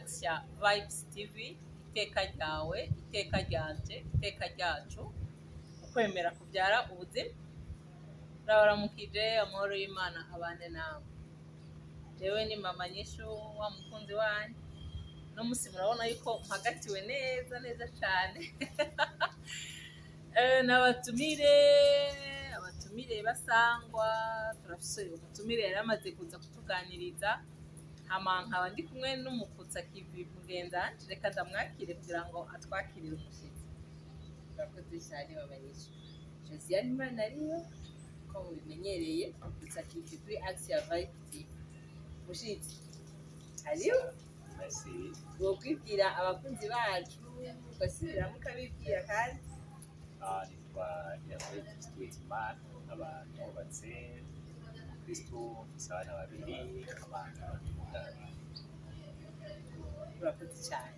Axia Vibes TV. Iteka ryawe, iteka ryanje, iteka ryacu, ukwemera kubyara ubuzima. Turabaramukije, amahoro y'Imana abane nawe. Jewe ni Mama Nyishu wa mukunzi wanyu. No musi murabona yuko mpagatiwe neza neza cyane n'abatumire, abatumire basangwa. Turafise umutumire yari amaze kuza kutuganiriza, hama nkaba ndi kumwe n'umukutsa kivi mugenzanje. Reka ndamwakire kugira ngo atwakirire umushyitsi. Murakoze cyane, Mama Nyishu. Josiane Imana ariyo ko mubimenyereye, Kivi kuri Axia Vibe TV. Mushitsi hariyo. Merci. Wokwibwira abakunzi bacu, ugasubiramo ukabibwira kandi. Nitwa Hervé Kristu Imana, nkaba nubatse, Kristu, mfise abana babiri, nkaba ndi muganga. Urakoze cyane.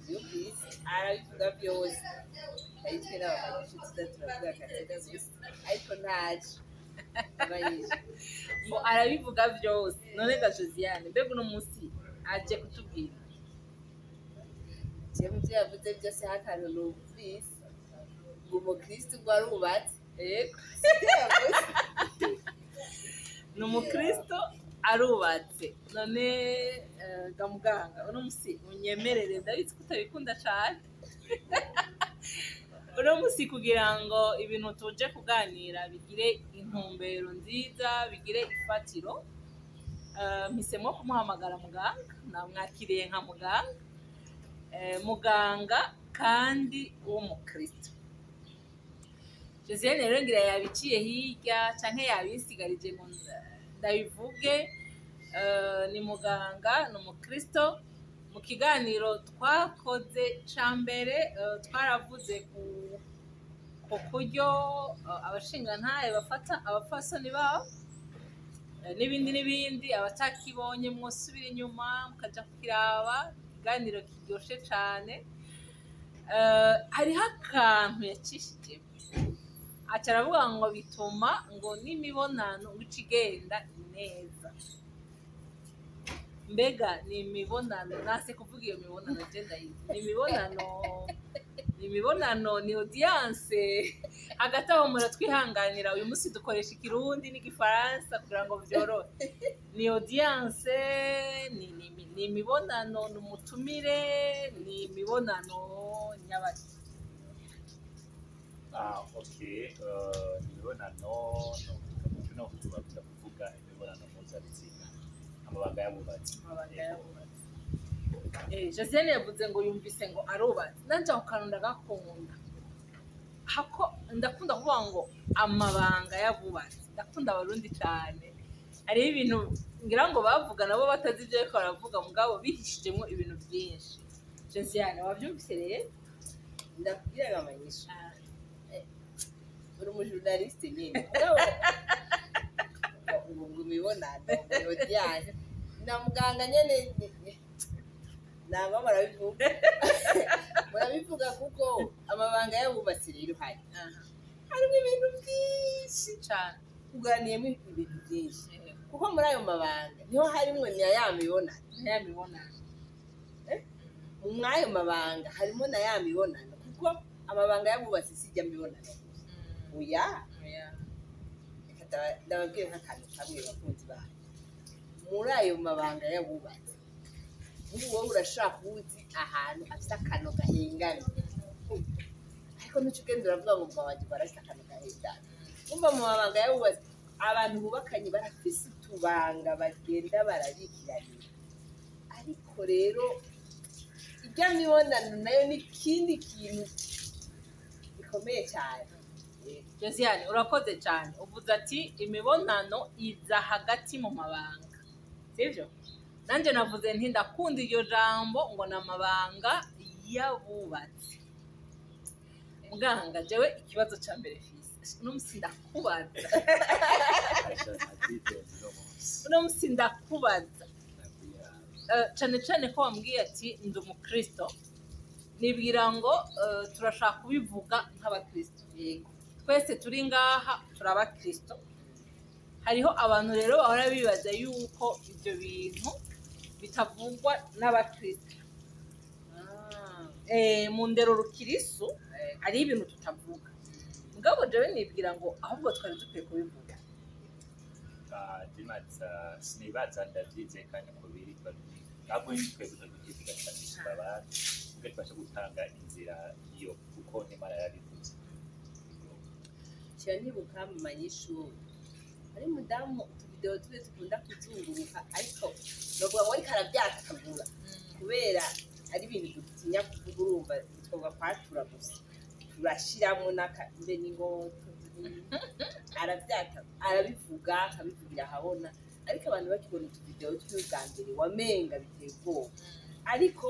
Yumvise arabivuga byose, ari twe n'abamanyishu tuza turavuga akaziga gusa, ariko ntaco abanyishu. Ngo arabivuga byose. None ga Josiane, mbega uno munsi aje kutubwira? Jewe mu byo yavuze byose hakantu numvise ngo umukristu ngo arubatse. Yego. Sibyo yavuze? Ni umukristo, arubatse. None ga muganga, uno munsi unyemerere, ndabizi ko utabikunda cane, uno munsi kugira ngo ibintu tuje kuganira bigire intumbero nziza, bigire ifatiro, mpisemo kumuhamagara muganga. Namwakiriye nka muganga, muganga kandi w'umukristo. Josiane rero ngira yabiciye hirya canke yabisigarije ngo ndabivuge. Ni muganga, ni umukristo. Mu kiganiro twakoze ca mbere, twaravuze ku kuryo abashingantahe bafata abapfasoni babo, n'ibindi n'ibindi. Abatakibonye mwosubira inyuma mukaja kukiraba, ikiganiro kiryoshe cane. Hariho akantu yacishijemo, aca aravuga ngo bituma ngo n'imibonano ngo ica igenda neza. Mbega ni imibonano, nase kuvuga iyo mibonano, je ndayizi, ni imibonano, ni imibonano, ni audience. Hagati aho muratwihanganira, uyu munsi dukoresha ikirundi n'igifaransa kugira ngo vyorohe. Ni audience, ni imibonano, ni umutumire, ni imibonano nyabaki? Ah, ok. Imibonano, no bakunda kuvuga imibonano mpuzabitsina, amabanga y'abubatsi. Amabanga y'abubatsi. Josiane yavuze ngo yumvise ngo arubatse. Nanje ako kantu ndagakunda, hako ndakunda kuvuga ngo amabanga y'abubatsi. Ndakunda abarundi cyane, hariho ibintu ngira ngo bavuga nabo batazi ibyo ariko baravuga, mugabo bihishijemo ibintu byinshi. Josiane, wabyumvise rero? Ndakubwira, Mama Nyishu, uri umujournaliste nyine, mugabo ngo imibonano ngo audience na muganga nyene naba barabivuga, murabivuga, kuko amabanga y'abubatsi rero hari harimo ibintu byinshi. Cane. Kuganiyemo ibintu byinshi, kuko muri ayo mabanga niho harimwo na ya mibonano. Ya mibonano. Mw'ayo mabanga harimo na ya mibonano, kuko amabanga y'abubatsi sijya mibonano oya. Oya. Reka ndababwire nk'akantu kamwe, bakunzi banyu. Muri ayo mabanga y'abubatsi, nk'ubu wowe urashaka kuba uzi ahantu afite akano gahengamye, ariko ntuce ugenda uravuga ngo umugabo wanjye barafite akano gahengamye. Umva, mu mabanga y'abubatsi, abantu bubakanye barafise utubanga bagenda barabikiranira. Ariko rero ijya mibonano nayo ni ikindi kintu gikomeye cyane. Josiane, urakoze cyane. Uvuze ati imibonano iza hagati mu mabanga, sibyo? Nanjye navuze nti ndakunda iryo jambo ngo ni amabanga y'abubatsi. Muganga, jewe ikibazo cya mbere fise uno musi, ndakubaza. Nakwitonze uno munsi. Uno musi ndakubaza. Nakwihaye. Cane cane ko wambwiye ati ndi umukristo, nibwira ngo turashaka kubivuga nk'abakristo. Yego. Twese turi ngaha turi abakristo. Hariho abantu rero bahora bibaza yuko ibyo bintu Bitavugwa n'abakristo. Mu ndero rukirisu hari ibintu tutavuga, mugabo jewe nibwira ngo ahubwo twari dukwiye kubivuga. Ndibaza, sinibaza, ndabyizeye kandi ko biri ntabwo twebwe tukivuga cyane gusumba abandi, ubwo tubasha gutanga inzira iyo kuko n'Imana yarabivuze. Nshira nibuka mu manyishuri hari umudamu, utuvideo tube dukunda kuzunguruka, ariko novuga ngo ariko arabyatagura kubera ari ibintu dutinya kuvuga. Urumva twoga kwatura gusa turashiramo n'aka mbe ni ngo arabyata, arabivuga, akabivugira ahabona, ariko abantu bakibona utuvideo twiwe bwa mbere wamenga biteye ubwoba. Ariko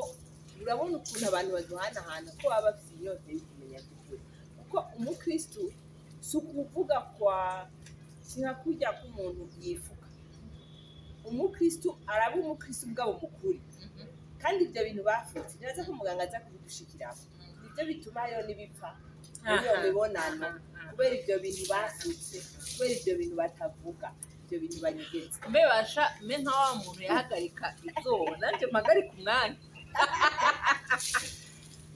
urabona ukuntu abantu baduhanahana, ko baba bafite inyota yo kumenya by'ukuri, kuko umukristu si ukuvuga kwa si nka kurya k'umuntu yifuka. Umukristu araba umukristu bwabo mukuri, kandi ibyo bintu bafutse neza ko muganga aza kubidushikiraho, nibyo bituma hariho n'ibipfa muri iyo mibonano, kubera ibyo bintu bafutse, kubera ibyo bintu batavuga, ibyo bintu banyegetse. Mbe basha mbe nka wa muntu yahagarika izuba, nanjye mpagarika umwanya.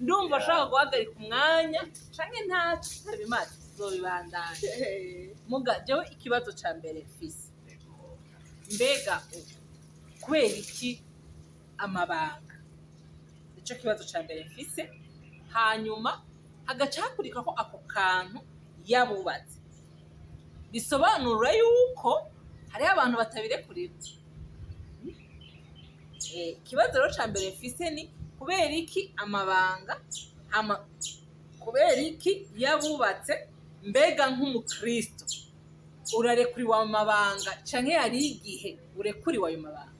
Ndumva ashaka guhagarika umwanya canke ntaco tutabimara, tuzobibandanya. Muga jewe ikibazo ca mbere mfise, mbega kubera iki amabanga? Nico kibazo ca mbere mfise. Hanyuma hagaca hakurika ko ako kantu yabubatse, bisobanura yuko hariho abantu batabirekurira. Ikibazo rero ca mbere mfise ni kubera iki amabanga, hama kubera iki yabubatse? Mbega nk'umukristo urarekuriwe amabanga, canke hari igihe urekuriwe ayo mabanga?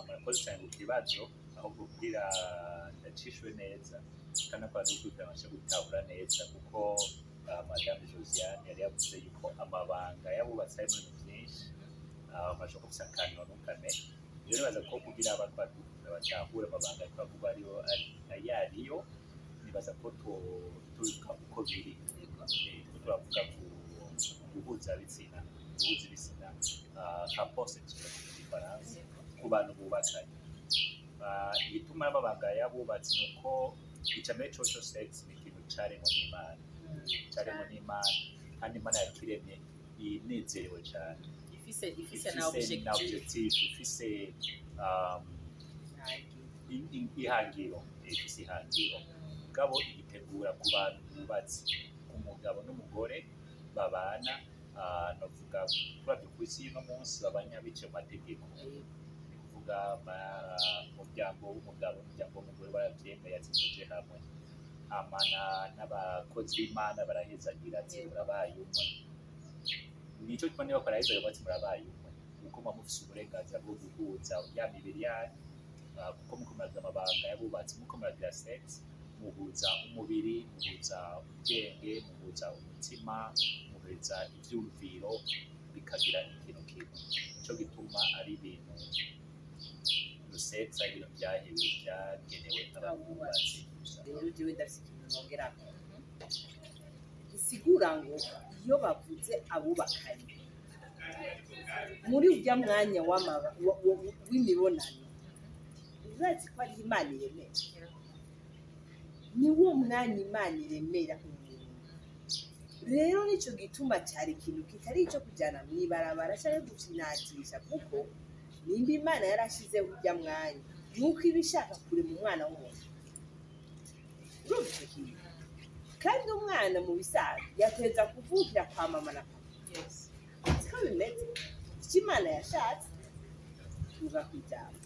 Murakoze cyane ku kibazo. Ahubwo kugira ndacishwe neza kandi ko dukurikira abasha gutahura neza, kuko Madame Josiane yari yavuze yuko amabanga yabubatse ari mu bintu byinshi, bashobora gufisa akantu ntukamenya. Rero nibaza ko kugira abantu badukurikira batahure amabanga ariko avuga ariyo ayo ariyo, nibaza ko tubivuga uko biri. Turiko turavuga ku guhuza ibitsina, guhuza ibitsina, rapport sexuel mu Gifaransa, ku bantu bubakanye. Igituma amabanga y'abubatsi ni uko icambere coco sex ni ikintu caremwe n'Imana, caremwe n'Imana, kandi Imana yakiremye inezerewe cane. Ifise na ifise na objectif. Objectif ifise, ihangiro, ifise ihangiro, mugabo igitegura ku bantu bubatse, ku mugabo n'umugore babana. Novuga turavye kw'isi y'uno munsi babanya biciye mu mategeko, ni kuvuga umuryango w'umugabo n'umuryango w'umugore baravyemeye ati muje hamwe, hama n'abakozi b'Imana barahezagira ati murabaye umwe. Nico gituma niba barahezagira bati murabaye umwe, kuko muba mufise uburenganzira bwo guhuza ya mibiri yanyu, kuko muko muragira amabanga y'abubatsi, muko muragira sex, muhuza umubiri, muhuza ubwenge, muhuza umutima, muhuza ivyumviro, bikagira ikintu kimwe. Nico gituma ari ibintu sex ari ibintu vyahewe vyagenewe abantu bubatsi gusa. Rero jewe ndafise ikintu nongerako gisigura ngo iyo bavuze abubakanye muri urya mwanya w'imibonano, urazi ko ari Imana iremera, ni wo mwanya Imana iremera umuntu. Rero nico gituma cyari ikintu kitari ico kujyana mw'ibarabara cyangwa gukinatisha, kuko nimba Imana yarashizeho urya mwanya, nuko iba ishaka kurema umwana w'umuntu. Urumva ico kintu? Kandi umwana mu bisanzwe yateza kuvukira kwa mama na papa, siko bimeze? Icyo Imana yashatse tuva ku ijambo.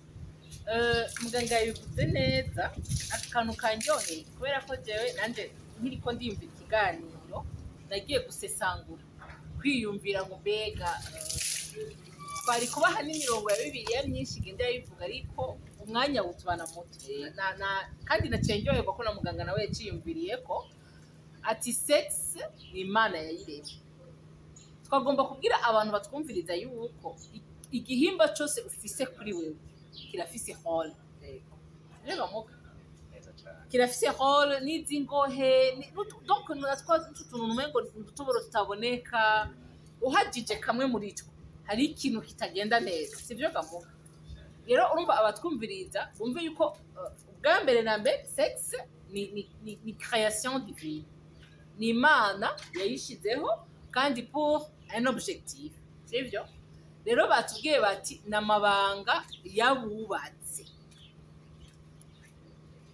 Muganga yabivuze neza, akantu kanryoheye, kubera ko jewe nanje nkiriko ndiyumvira ikiganiro nagiye gusesangura, kwiyumvira ngo mbega twari kubaha n'imirongo ya Bibiliya myinshi igenda yabivuga, ariko umwanya wutubana muto. Kandi naciye ndyoherwa ko na muganga nawe yaciyumviriye ko ati sex ni Imana yayiremye. Twagomba kubwira abantu batwumviriza yuko igihimba cose ufise kuri wewe kirafise rôle. Rero muga Neza cane. Kirafise rôle n'izi ngohe donc natwa utuntu umengo udutoboro tutaboneka, uhagije kamwe muri two hari ikintu kitagenda neza, sivyo gamuga? Rero urumva abatwumviriza bumve yuko ubwa mbere na mbere sexe ni création divine, ni Imana yayishizeho kandi pour un objectif, sivyo? Rero batubwiye bati ni amabanga y'abubatse.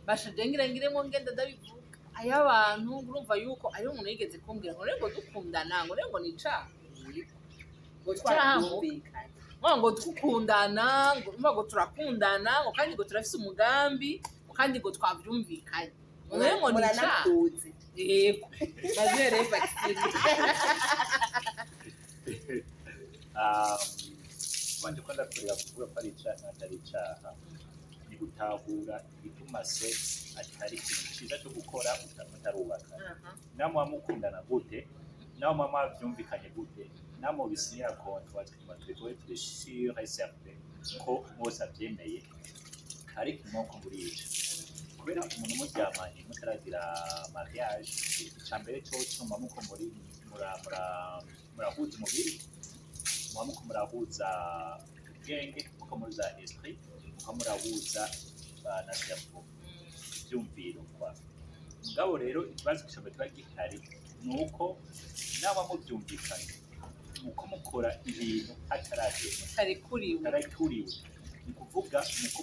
Bashaje ngira ngiremo ngenda ndabivuga ay'abantu. Urumva yuko ari umuntu yigeze kumbwira ngo rero ngo dukundana, ngo rero ngo ni icaha. Ngo twabyumvikanye. Ngo dukundana, ngo urumva ngo turakundana, ngo kandi ngo turafise umugambi, ngo kandi ngo twavyumvikanye, ngo rero ngo ni icaha. Muranakuze. Yego, navyereye vaccine. Wanje ko ndakureba kuvuga ko ari icaha, atari icaha, ni gutahura igituma sex atari ikintu ciza cyo gukora mutarubaka. Namwe mukundana gute, namwe mwavyumvikanye gute, namwe bisinyira contrat, twatuma turiko turi sûr et certain ko mwose avyemeye, ariko inkoko murica kubera umuntu muryamanye mutaragira mariage. Ica mbere coco muba muko muri murahuza umubiri, muba muko murahuza ubwenge, muko murahuza esprit, muko murahuza na cerveau, ivyumviro kwa. Mugabo rero ikibazo gishobora kiba gihari ni uko naba muvyumvikanye, muko mukora ibintu hataragera, mutarekuriwe. Mutarekuriwe. Ni kuvuga muko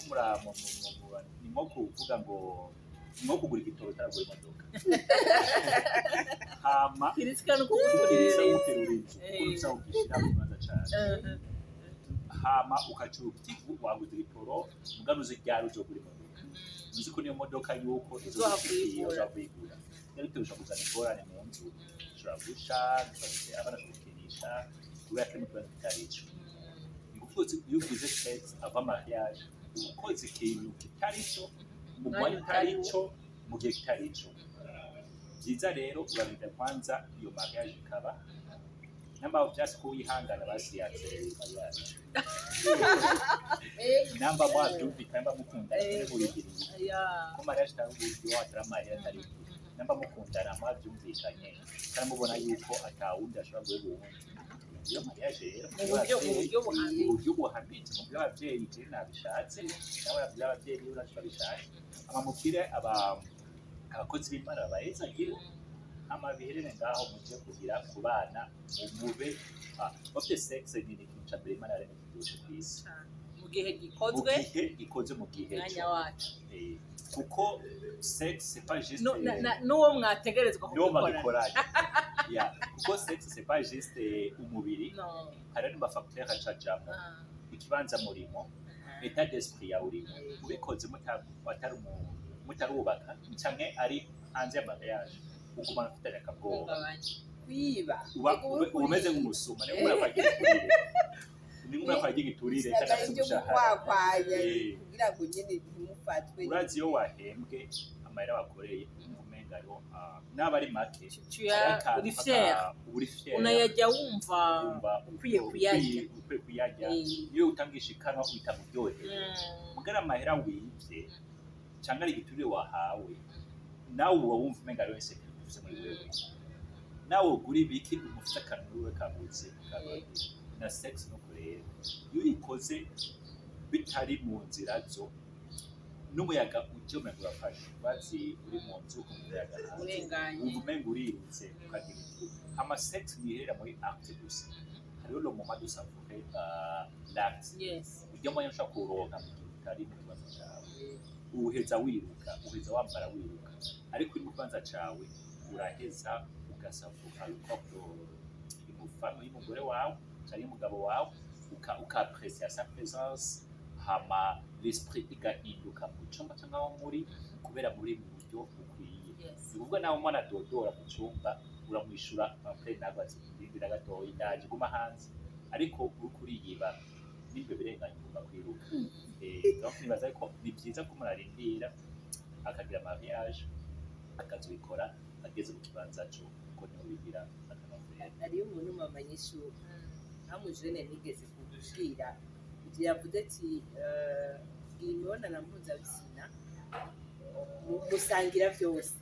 ni nko kuvuga ngo ni nko kugura igitoro utaragura imodoka. Hama kirisika no ukirisa kuguterereza. Guterura inzu kuko ntushobora kugishyira mu kibanza cawe, hama ukaca uti waguze igitoro, mugabo uzi ryari uzogura imodoka, uzi ko niyo modoka yuko uzohava uyigura. Uzohava uyigura. Rero bitewe, ushobora kuzana ingorane mu nzu, ushobora gusha, ushobora abana, ushobora gukinisha kubera ko ari mu kibanza kitari ico. Ni ukuvuga iyo ugize sex avant mariage, uba ukoze ikintu kitari cyo mu mwanya utari cyo, mu gihe kitari cyo. Byiza rero urarinda kwanza iyo mariage ikaba, namba vyasi ko wihangana basi yacereye mariage, namba mwavyumvikanye, namba mukundana mubigiriye ko mariage itari uburyo, atari amahera, atari iki. Namba mukundana, mwavyumvikanye kandi mubona yuko atawundi ashobora guheba uwundi, iyo mariage rero Mu buryo buhanitse. Mu buryo buhanitse, mu buryo abavyeyi je nabishatse, nawe abwira abavyeyi biwe naco babishatse, ama mubwire abakozi b'Imana babahezagire, hama biherere ngaho, muje kugira ku bana mube bafite sexe. Ni ikintu ca mbere Imana yaremye kiryoshe kw'isi. Mu gihe Mu gikozwe gihe gikoze, mu gihe umwanya co. wacu. Kuko sex c'est pas juste N'uwo mwategerezwa niwo kubikora. babikoranye ya, kuko sex c'est pas juste umubiri. No. Hari n'ama facteur acajamwo, ikibanza murimo, état d'esprit yawe urimo. Ubikoze mutarubaka canke ari hanze ya mariage, ugumana ufitanye akabwoba. Hungabanya. Kwiba. Uba Ego, uri uba umeze kuriba. nk'umusuma, ni nk'umuntu akwagira igiturire, ni nk'umuntu akwagira igiturire canke Usanga afise ibyo umushahara. gukwakwanya kugira ngo nyine ntimufatwe. Urazi iyo wahembwe amahera wakoreye, wumva umenga hariho n'aba ari make, Tu as uri fier. Uri fier. Unayajya wumva wumva ukwiye kuyarya. Ukwiye kuyarya. Iyo utanga ishikanwa uhita uryohewe. Mugara amahera wivye canke ari igiturire wahawe, nawe uba wumva umenga hariho insécurité ufise muri wewe, nawe ugura ibiki ufite akantu muri wewe kabuze kabagira. Na sex nuko rero, iyo uyikoze bitari mu nzira zo, n'umuyaga uje umenga urafashe. Urazi uri mu nzu, umuyaga hanze Urenganye. Wumva umenga urirutse ukagira iki. Hama sex ntiherera muri acte gusa, hariho le moment de savourer l'acte. Ujya mwanya ushobora kuwuronka mu gihe utari mu kibanza cawe, uheza wiruka, uheza wambara wiruka, ariko uri mu kibanza cawe uraheza ugasavura le y'umufano y'umugore wawe canke y'umugabo wawe, uka apprécier sa présence, hama l'esprit igahinduka mu cumba canke aho muri, kubera muri mu buryo bukwiye. Ni ukuvuga nawe umwana adodora mu cumba, uramwishura après, ntabwo ati ndindira gatoyi ndaje, guma hanze. Ariko uriko uriyiba nimba birenganye, ugomba kwiruka. Donc nibaza ko ni byiza ko umuntu arindira akagira mariage, akazobikora ageze mu kibanza co, kuko niho bigira akanovera. Hariyo umuntu mama nyishu ntamujene nigeze kubwira ibyo, yavuze ati gira imibonano mpuzabitsina musangira byose.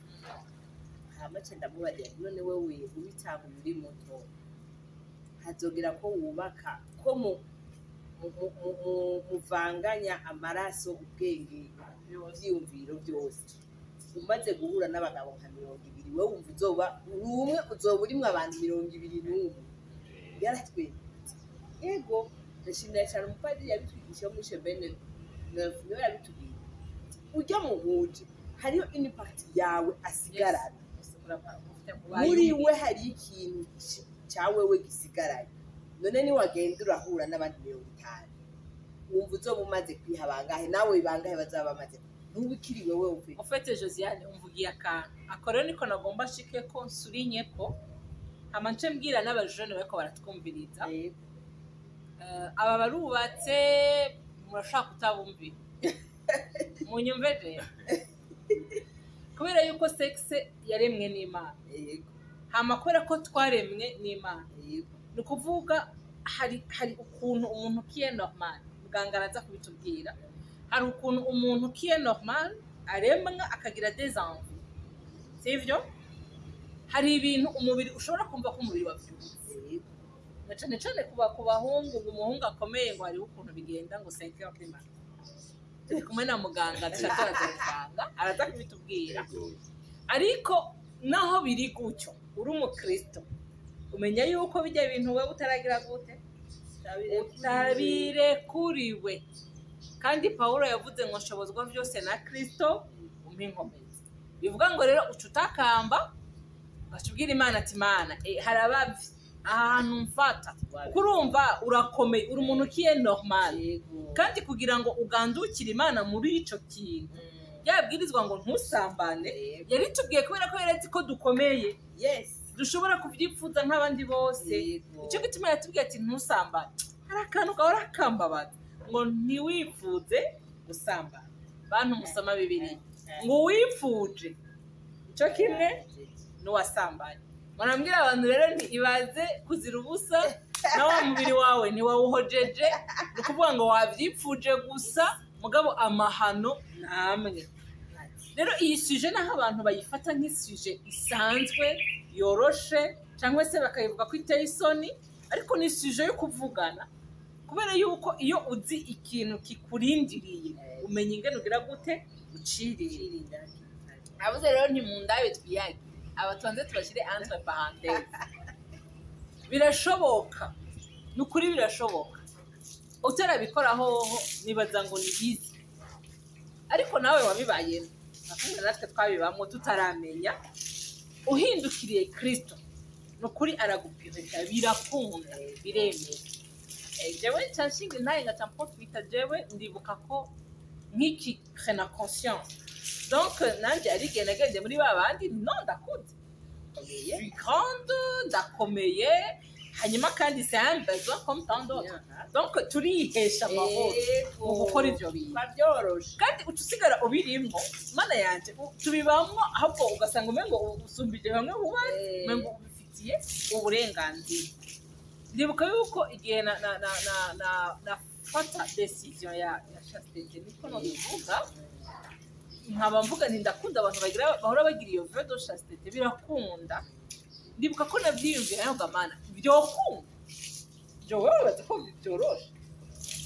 Hama ca ndamubarira nti none wewe ubitanga uri muto, hazogera ko wubaka ko mu Muvanganya amaraso, ubwenge, ivyiyumviro byose. Umaze guhura n'abagabo nka 20, wowe wumva uzoba uri umwe, uzoba urimwo abantu 21. Yaratweretse. Ego, ndashimira cyane umupadiri yabitwigisha wo muri Chebene neuf, niwe yabitubwiye. Ujya muhuje, hariyo une partie yawe asigarana muri we, hari ikintu cya wewe gisigaranye. None niwagenda urahura n'abandi 50, wumva uzoba umaze kwiha bangahe? Nawe bangahe bazaba bamaze? Ntuba ukiri wewe ufite. En fait, Josiane, umvugiye akantu ako rero niko nagomba nshike ko nsurinye ko hama nce mbwira n'abajene bariko baratwumviriza. Aba barubatse murashaka kutabumvira, munyumve rero, kubera yuko sexe yaremwe n'Imana. Hama kubera ko twaremwe n'Imana, ni ukuvuga hari ukuntu umuntu qui est normal, muganga araza kubitubwira, hari ukuntu umuntu qui est normal aremwa akagira des envies, sivyo? Hari ibintu umubiri ushobora kumva ko umubiri wavyutse, na cane cane kuba ku bahungu, ngo umuhungu akomeye, ngo hariho ukuntu bigenda ngo 5 heures du matin. Turi kumwe na muganga, duca turaza muganga araza kubitubwira. Ariko naho biri gutyo, uri umukristo umenya yuko bijya bintu wewe utaragira gute, utabirekuriwe. Kandi Pawulo yavuze ngo nshobozwa byose na Kristo umpa inkomezi. Bivuga ngo rero uca utakamba, ugaca ubwira Imana ati: "Imana, hari abavi ahantu mfata." Kuko urumva urakomeye, uri umuntu qui est normal, kandi kugira ngo ugandukire Imana muri ico kintu, yabwirizwa ngo ntusambane, yaritubwiye kubera ko yaretse ko dukomeye, dushobora kubyipfuza nk'abandi bose. Icyo gituma yatubwiye ati ntusambane. Hari akantu gahora kambabaza ngo ntiwifuze gusambana. Bantu musoma Bibiliya, ngo wifuje icyo kimwe n'uwasambanye. Murambwira abantu rero nti ibaze kuzira ubusa na wa mubiri wawe ntiwawuhojeje, ni ukuvuga ngo wabyipfuje gusa, mugabo amahano ni amwe. Rero iyi sujet, naho abantu bayifata nk'i sujet isanzwe yoroshe, cyangwa se bakayivuga ko iteye isoni, ariko ni sujet yo kuvugana, kubera yuko iyo uzi ikintu kikurindiriye, umenya ingene ugira gute uciriye. Abuze rero ntimundabe twiyage, aba tubanze tubashyire entre parenthèses. Birashoboka, ni ukuri birashoboka. Utarabikora hoho nibaza ngo ni bizi, ariko nawe wabibayemo nakumwe natwe twabibamo tutaramenya. Uhindukiriye Kristo, ni ukuri aragupirika, birakunda, biremera. Jewe nca nshinga intahe ngaca mprofita. Jewe ndibuka ko nk'iki prena conscience, donc nanjye ari igihe nagenze muri ba bandi: "Non, ndakuze, je suis grande, ndakomeye." Hanyuma kandi c'est un besoin comme tant d'autres, donc turihesha amahoro mu gukora ivyo bintu. Babyoroshe. Kandi uca usigara ubirimwo, mana yanje, tubibamwo, ahubwo ugasanga umengo usumbije bamwe bubatse, umengo ubifitiye uburenganzira. Ndibuka yuko igihe na nafata décision ya chasteté, niko nobivuga, nkaba mvuga nti ndakunda abantu bagira, bahora bagira iyo vœu de chasteté, birakunda. Ndibuka ko navyiyumvira nayo mana vyokunda. Jewe wibaza ko byoroshe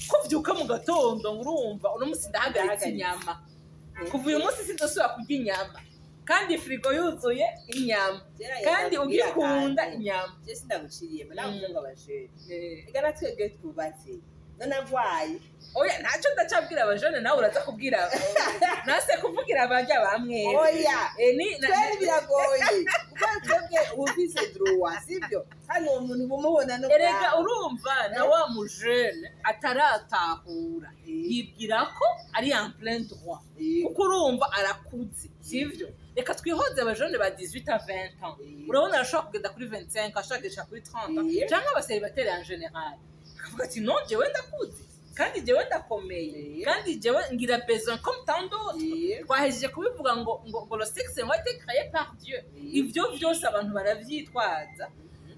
ko vyuka mu gatondo ngo urumva uno munsi ndahagaritse Ndahagaritse. inyama, kuva uyu munsi sinzosubira kurya inyama, kandi firigo yuzuye inyama, kandi ugikunda inyama? Je sindaguciriye, navuze ngo abajene, ega natwebwe twubatse none agwaye. Oya, ntacyo ndacabwira abajene, nawe uraza kubwira, nase kuvugira abarya bamwe. Oya. Ni Twebwe biragoye, kuko twebwe uba ufise droit, sibyo? Hano uwo muntu uba umubona no Erega urumva na wa mujene ataratahura yibwira ko ari en plein droit, kuko urumva arakuze, sivyo? Reka twihoze abajene ba 18 à 20 ans. Urabona arashobora kugenda kuri 25, ashobora kugenda kuri 30 ans, canke aba célibataires en général, akavuga ati: "Non, jewe ndakuze, kandi jewe ndakomeye, kandi jewe ngira besoin comme tant d'autres." Twahejeje kubivuga ngo le sexe ngo a été créé par Dieu. Ivyo vyose abantu baravyitwaza,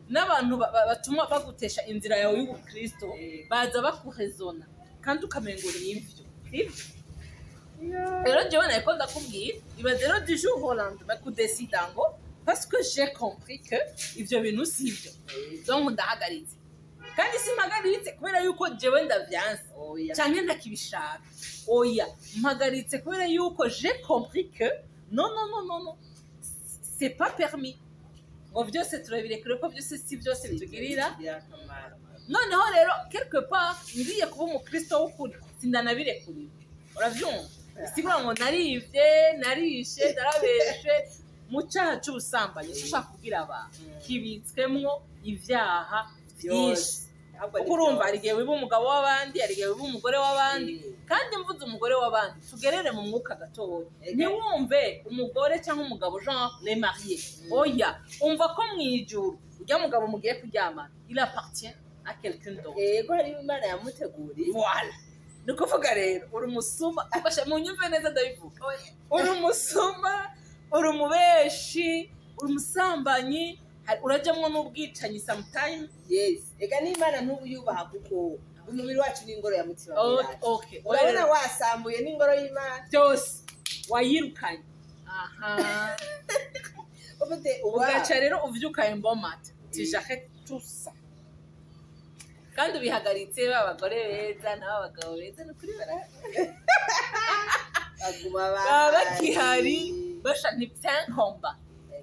n'abantu batuma bagutesha inzira yawe y'ubukristo, baza bakuhezona kandi ukamengo nivyo, sivyo? Rero jewe nariko ndakubwira, ibaze rero du jour au lendemain kudesida ngo parce que j'ai compris que ivyo bintu sivyo, donc ndahagaritse. Kandi simpagaritse kubera yuko jewe ndavyanse Oya. canke ntakibishaka. Oya, mpagaritse kubera yuko j'ai compris que non, non, non, non, non, c'est pas permis. Ngo vyose turabirekure, ko byose si byose bitugirira akamaro. Noneho rero, quelque part, ngiye kuba umukristo w'ukuri, sindanabirekuriwe, uravyumva? Bisigura ngo narivye, narishe, narabeshe mu cyaha c'ubusambanyi. Ico ushaka kubwira abantu, kibitswemwo ivyaha byinshi. Ahubwo Kuko urumva, hari igihe wiba umugabo w'abandi, hari igihe wiba umugore w'abandi. Kandi mvuze umugore w'abandi, tugerere mu mwuka gatoya. Ntiwumve umugore cyangwa umugabo, genre les mariés. Oya, umva ko mu ijuru ujya mugabo mugiye kuryamana, il appartient à quelqu'un d'autre. Yego, hariho Imana yamuteguriye. Voilà, ni ukuvuga rero uri umusuma. Basha, munyumve neza, ndabivuga: uri umusuma, uri umubeshi, uri umusambanyi, urajyamwo n'ubwicanyi sometime. Yes, ega n'Imana ntubuyubaha, kuko umubiri wacu ni ingoro ya Mutima Mweranda. Urabona wasambuye n'ingoro y'Imana. Byose wayirukanye aha. Ufite uba Ugaca rero uvyuka imbomata uti: "J'arrête tout ça." Kandi ubihagaritse, ba bagore beza n'aba bagabo beza, ni ukuri baguma baba bakihari. Basha, ntibyankomba.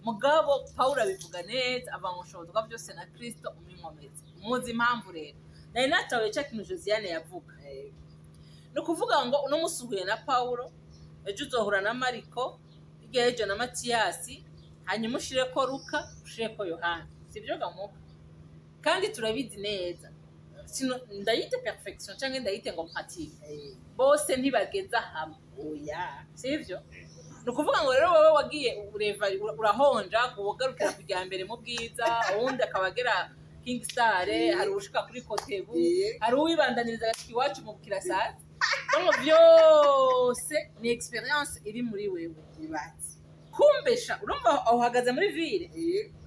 Mugabo Pawulo abivuga neza, ava ngo nshobozwa byose na Kristo uminkomeza. Muzi impamvu rero nari natawe cya kintu Josiane yavuga? Ni ukuvuga ngo uno munsi uhuye na Pawulo, ejo uzohura na Mariko, hirya y'ejo na Matiyasi, hanyuma ushireko Luka, ushireko Yohana, sibyo gamuka? Kandi turabizi neza. Ndayite perfection cyangwa ndayite ngo pratique, bose ntibageza hamwe. Oya. Sivyo? Ni ukuvuga ngo rero wowe wagiye ureva, urahonja ugarukira kujya mbere mu bwiza, uwundi akaba agera King Star, hari uwushika kuri Kotebu, hari uwibandaniriza agashika iwacu mu Bukirasazi. Donc byose ni expérience iri muri wewe. Ibatse. Kumbesha, urumva aho uhagaze muri ville,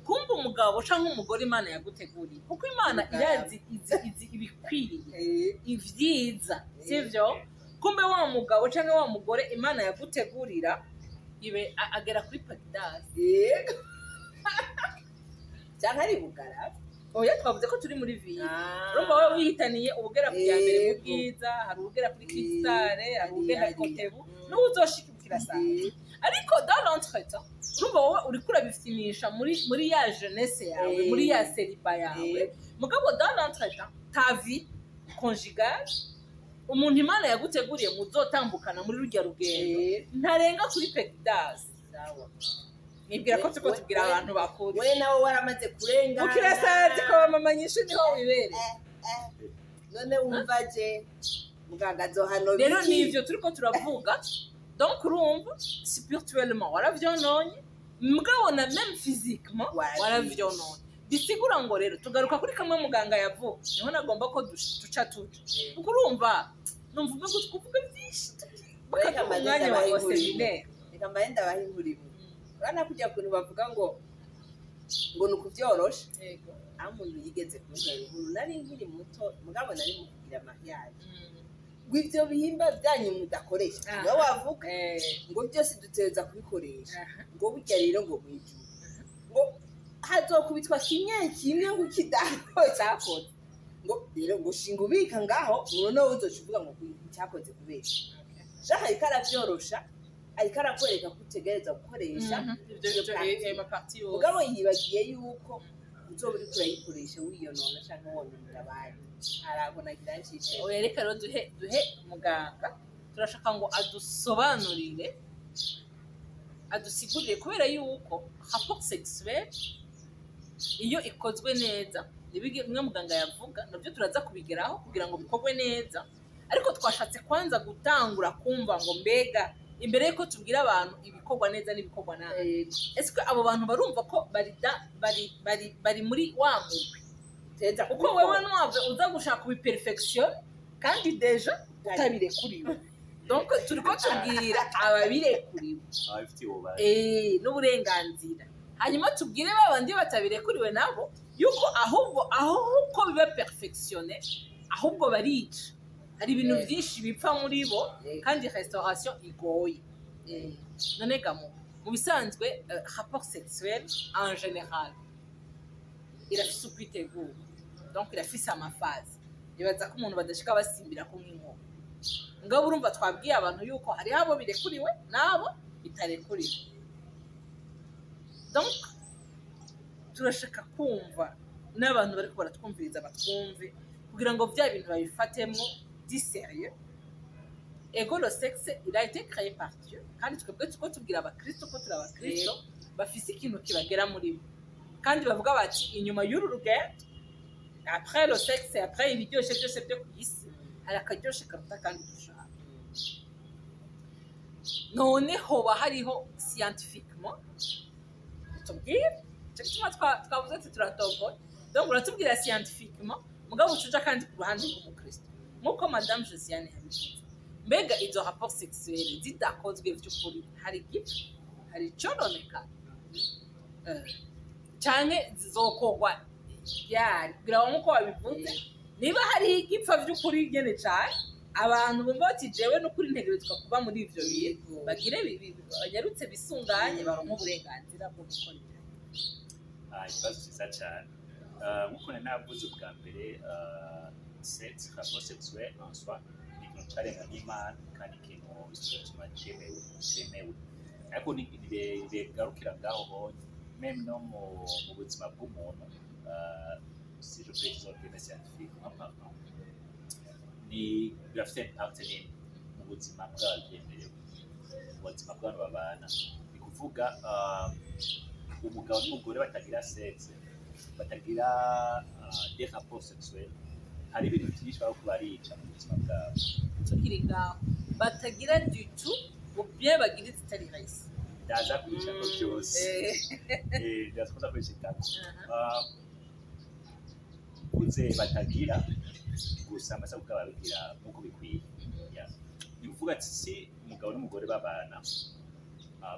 kumva umugabo canke umugore Imana yaguteguriye, kuko Imana irazi, izi ibikwiriye, ivyiza, sivyo? Kumbe wa mugabo canke wa mugore Imana yagutegurira ibe agera kuri Paradise. Yego, cyangwa ari Bugara. Oya, twavuze ko turi muri ville. Urumva wowe wihitaniye ubugera ku mbere mu bwiza, hari ubugera kuri Kingstar, hari ubugera Kotebu, n'ubu uzoshika Bukirasazi. Ariko dans l'entretemps, urumva wowe uriko urabifinisha muri ya jeunesse yawe, muri ya célibat yawe. Mugabo dans l'entretemps, ta vie conjugale, umuntu Imana yaguteguriye muzotambukana muri rujya rugendo, ntarenga kuri Pegdas. Nibwira ko turiko tubwira abantu bakuru. We nawe waramaze kurengana. Bukirasazi kwa mama nyinshi niho wibereye. None wumva je muganga azohano? Rero nivyo turiko turavuga. Donc urumva, spirituellement waravyononye, mugabo na même physiquement waravyononye. Bisigura ngo rero tugaruka kuri kamwe muganga yavuga, niho nagomba ko duca tuja, kuko urumva numva umengo twavuga byinshi, bakaduha umwanya wa séminaire. Reka mbaye ndabaha inkuru imwe. Urabona kujya kuntu bavuga ngo ni ukuvyorosha, aho umuntu yigeze kuntera inkuru, nari nkiri muto, mugabo nari mu kugira mariage, ngo ivyo bihimba byanyu mudakoresha, niwe wavuga ngo byose dutegereza kubikoresha, ngo burya rero ngo mwijuru ngo hazokubitwa kimwe kimwe, ngo kidakoze Cyakoze. Ngo rero ngo shinga ubika ngaho, noneho uzoca uvuga ngo cyakoze kubera shaka. Ariko aravyorosha, ariko arakwereka ko utegereza gukoresha Ivyo iyo ivyo partie. Ayo maparties yose. Mugabo yibagiye yuko uzoba uriko urayikoresha wiyonona canke wononera abandi. Arabona agira nshije. Oya, reka rero duhe muganga, turashaka ngo adusobanurire, adusigurire, kubera yuko rapport sexuel iyo ikozwe neza, ni bimwe muganga yavuga, nabyo turaza kubigeraho kugira ngo bikorwe neza. Ariko twashatse kwanza gutangura kumva ngo mbega imbere yuko tubwira abantu ibikorwa neza n'ibikorwa nabi, ese abo bantu barumva ko bari bari bari bari muri wa mugwi? Teza. Kuko wewe nwave uza gushaka ubiperfection kandi déjà utabirekuriwe. Donc turiko tubwira ababirekuriwe Ababifitiye ububasha. N'uburenganzira, hanyuma tubwire ba bandi batabirekuriwe nabo yuko ahubwo aho uko biba perfectionné, ahubwo barica, hari ibintu byinshi bipfa muri bo, kandi restauration igoye. None gamo mu bisanzwe, rapport sexuel en général irafise uko itegura. Donc irafise ama phases. Nibaza ko umuntu badashika basimbira ko nk'inkoko. Ngabo urumva twabwiye abantu yuko hariho abo birekuriwe n'abo bitarekuriwe. Donc turashaka kumva n'abantu bariko baratwumviriza batwumve, kugira ngo bya bintu babifatemo du sérieux. Ego, le sexe, il a été créé par Dieu, kandi twebwe tuko tubwira abakristo ko turi abakristo bafise ikintu kibagera muri bo, kandi bavuga bati inyuma y'uru rugendo, après le sexe, après ibiryoshe byose byo ku isi, hari akaryoshe karuta kandi dushaka. None hoba hariho scientifiquement, tubwire icyo gituma twavuze ati turatomboye. Donc uratubwira scientifiquement, mugabo ucuja kandi ku ruhande rw'umukristo nk'uko Madame Josiane yabivuze. Mbega izo rapport sexuelle zidakozwe vy'ukuri, hari igipfa, hari icononeka, canke zizokorwa ryari? Kugira ngo nk'uko wabivuze, niba hari igipfa vy'ukuri nyene cane, abantu bumva bati jewe n'ukuri ntegerezwa kuba muri ivyo bintu, bagire banyarutse bisunganye, baronke uburenganzira bwo gukora ivyo. Ah, ikibazo cyiza cyane. Nk'uko nari navuze ubwa mbere, sex, rapport sexuel en soi ni ikintu caremwe n'Imana kandi ikintu gituma cemewe, ariko ntibigarukira ngaho honye. Même no mu buzima bw'umuntu, si je peux utiliser le terme scientifique en parlant, ni birafite impact nini mu buzima bw'ababyemerewe, mu buzima bw'abantu babana. Ni kuvuga umugabo n'umugore batagira sexe, batagira des rapports sexuels, hari ibintu byinshi baba barica mu buzima bwabo. Tukiri ngaho, batagira du tout ou bien bagira izitari rahisi? Ndaza kubicako byose. Ndaza kuza kubishikako. Kuze batagira gusa amasaha kuko babigira nk'uko bikwiye. Yeah. Ni ukuvuga ati si umugabo n'umugore babana,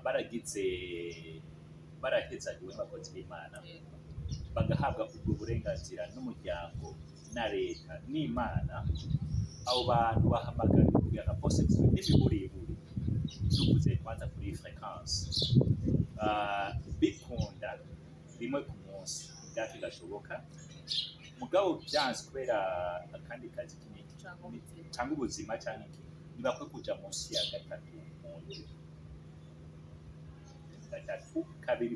baragize, barahezagiwe n'abakozi b'Imana, bagahabwa ubwo burenganzira n'umuryango na leta n'Imana, abo bantu bahamagariwe kugira rapport sexuelle n'imiburiburi. Tuvuze kwanza kuri fréquence, bikunda rimwe ku munsi byacu bigashoboka, mugabo byanze kubera akandi kazi kiniki Cyangwa ubuzima. Cyangwa ubuzima cyangwa iki, ntibakwiye kuja munsi ya gatatu mu ndwi. Gatatu, kabiri,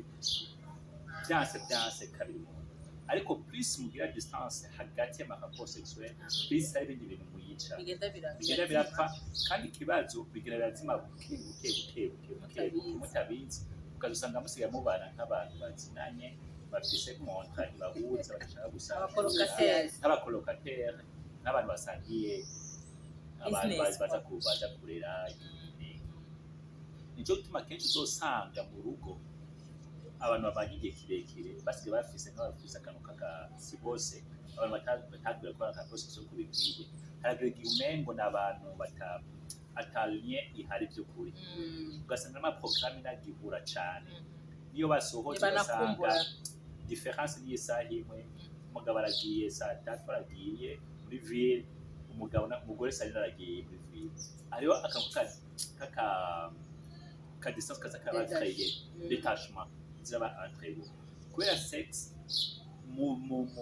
byanse kabiri mu ndwi. Ariko plus mugira distance hagati y'ama rapport sexuel, plus hari ibindi bintu muyica. Bigenda birapfa. Bigenda birapfa, kandi ikibazo bigenda birazima buke buke buke buke buke buke mutabizi, ukazusanga musigaye mubana nk'abantu bazinanye, bafise contrat ibahuza, badashaka gusangira. Aba colocataires. Nk'aba colocataires, nk'abantu basangiye abantu. Business. Baza kurera ibintu. Nico gituma kenshi uzosanga mu rugo abantu babanye igihe kirekire basigaye bafise nk'abafise akantu kaka, si bose, abantu batagira gukora aka process uko bikwiye. Haragira igihe umengo ni abantu bata ata lien ihari by'ukuri, ugasanga n'amaporogaramu nagihura cane. Niyo basohotse ugasanga Ntibanakumbura. différence ni isaha imwe. Umugabo aragiye saa 3, aragiye muri ville, umugabo umugore saa 4 aragiye muri ville. Hariho akantu kaka ka distance kaza kaba créé, détachement zaba entre bo, kubera sex mu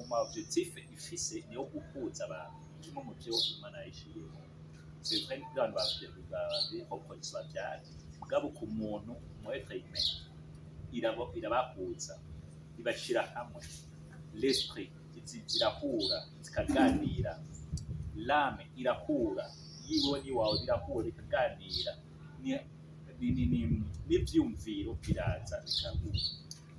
ma objectif ifise niyo guhuza abantu, kimwe mu byo Imana yayishiriyeho. C'est vrai que abantu babireproduce, bavyara, mugabo ku muntu, mu être humain, irabahuza, ibashira hamwe. L'esprit zirahura zikaganira, l'âme irahura, yiwe n'iwawe birahura bikaganira, n'ivyumviro biraza bikahura.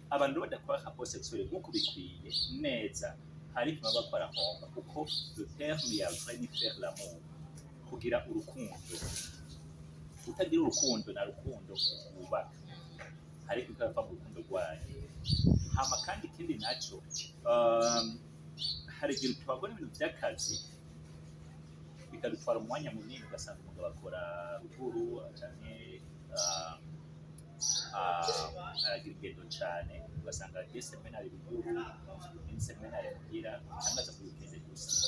Abantu badakora rapport sexuelle nk'uko bikwiye neza, hari ikintu baba bakora homba, kuko le terme ya vrai ni faire l'amour, kugira urukundo. Utagira urukundo na rukundo wubaka, hari ikintu utapfa mu rukundo rwanyu. Hama kandi ikindi naco, hari igihe twabona ibintu by'akazi bikadutwara umwanya munini, ugasanga umugabo akora ruguru canke aragira ingendo cane, ugasanga 2 semaines ari ruguru, une semaine ari muhira, cyangwa aza kuri weekend gusa.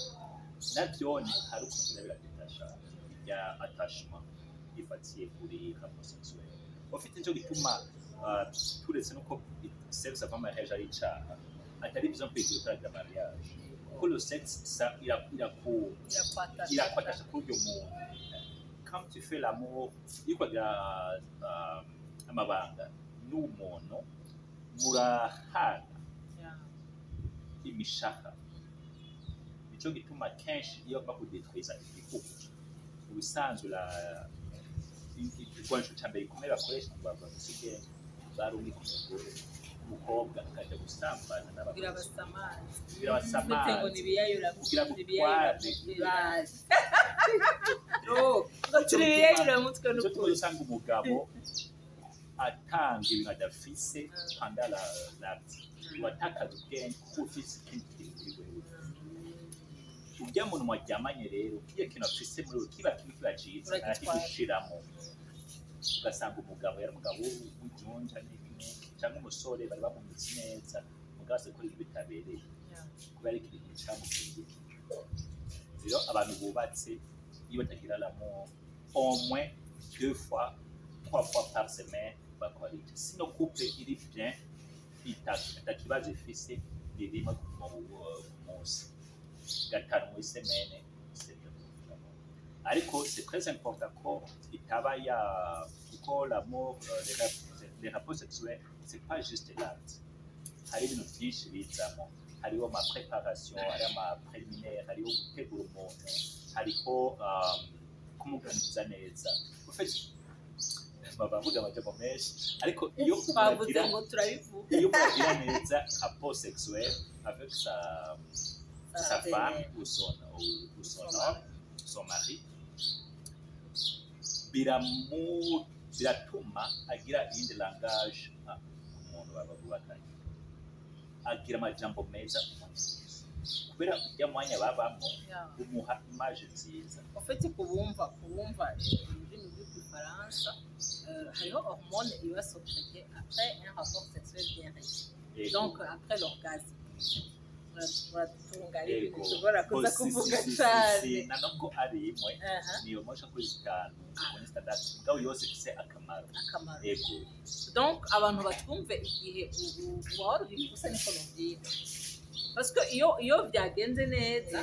Navyone hari ukuntu biza biradétacha irya attachement ifatiye kuri rapport sexuel. Ufite nico gituma, turetse nuko sex avant mariage ari icaha, atari byiza kwigira utaragira mariage. Kuko le sexe, ça iraku Irakwatasha. Irakwatasha kuri uyo muntu. Quand tu fais l'amour, iyo ukagira amabanga n'umuntu, murahana imishaha. Nico gituma kenshi iyo bakudetwiza igihugu, ubusanzwe igikoresho ca mbere gikomeye bakoresha ngo bagusige, barungika umugore, umukobwa akaja gusambana Kugira n'abagore basamaze. Kugira basamaze. Mfite ngo nibiyayura. Kugira gutware. Bazi. Ngo turi ibiyayura mutwe. Nico N'ukuri. tuma usanga umugabo atanga ibintu adafise pendant l'acte, watakaza ubwenge kuko ufise ikindi kintu kuri wewe. Urya muntu mwaryamanye rero, kiya kintu afise muri we kiba kibi, kiba ciza, Uragitwara. arakigushiramo. Ugasanga umugabo yari umugabo w'ijunja n'iki, cyangwa umusore bari bamumutse neza, mugabo ase gukora ibintu bitabereye kubera ikintu camubwiye. Rero abantu bubatse, iyo batagira l'amour au moins deux fois, trois fois par semaine, bakora icyo. Sinon couple iri bien, ata kibazo ifise, ni rimwe ku munsi, gatanu muri semaine, c'est bien. Ariko c'est très important ko itaba ya, kuko l'amour, les rapports sexuels, c'est pas juste l'acte. Hari ibintu byinshi bizamo. Hariho ama préparation, hariho ama préliminaire, hariho gutegura umuntu, hariho kumuganiriza neza. En fait, bavuga amajambo menshi, ariko iyo umuntu Twavuze agira ngo turabivuga. Iyo umuntu agira neza rapport sexuel avec sa femme ou son homme, son mari, biratuma agira iyindi langage. Umuntu baba bubakanye agira amajambo meza umwanya wose, kubera ujya mwanya babamo umuha image nziza. En fait, kubumva ururimi rw'igifaransa, hariho hormone iba sécrétée après un rapport sexuel bien réussi. Donc après l'orgasme, muratunga, ari ibintu ushobora kuza kuvuga cane. Na nubwo ari imwe, niyo mosha kuri zitanu ubone zitandatu, mugabo yose ifise akamaro. Akamaro. Yego. Donc abantu batwumve, igihe uba waruhiye ubusa, niko novyita, parce que iyo byagenze neza,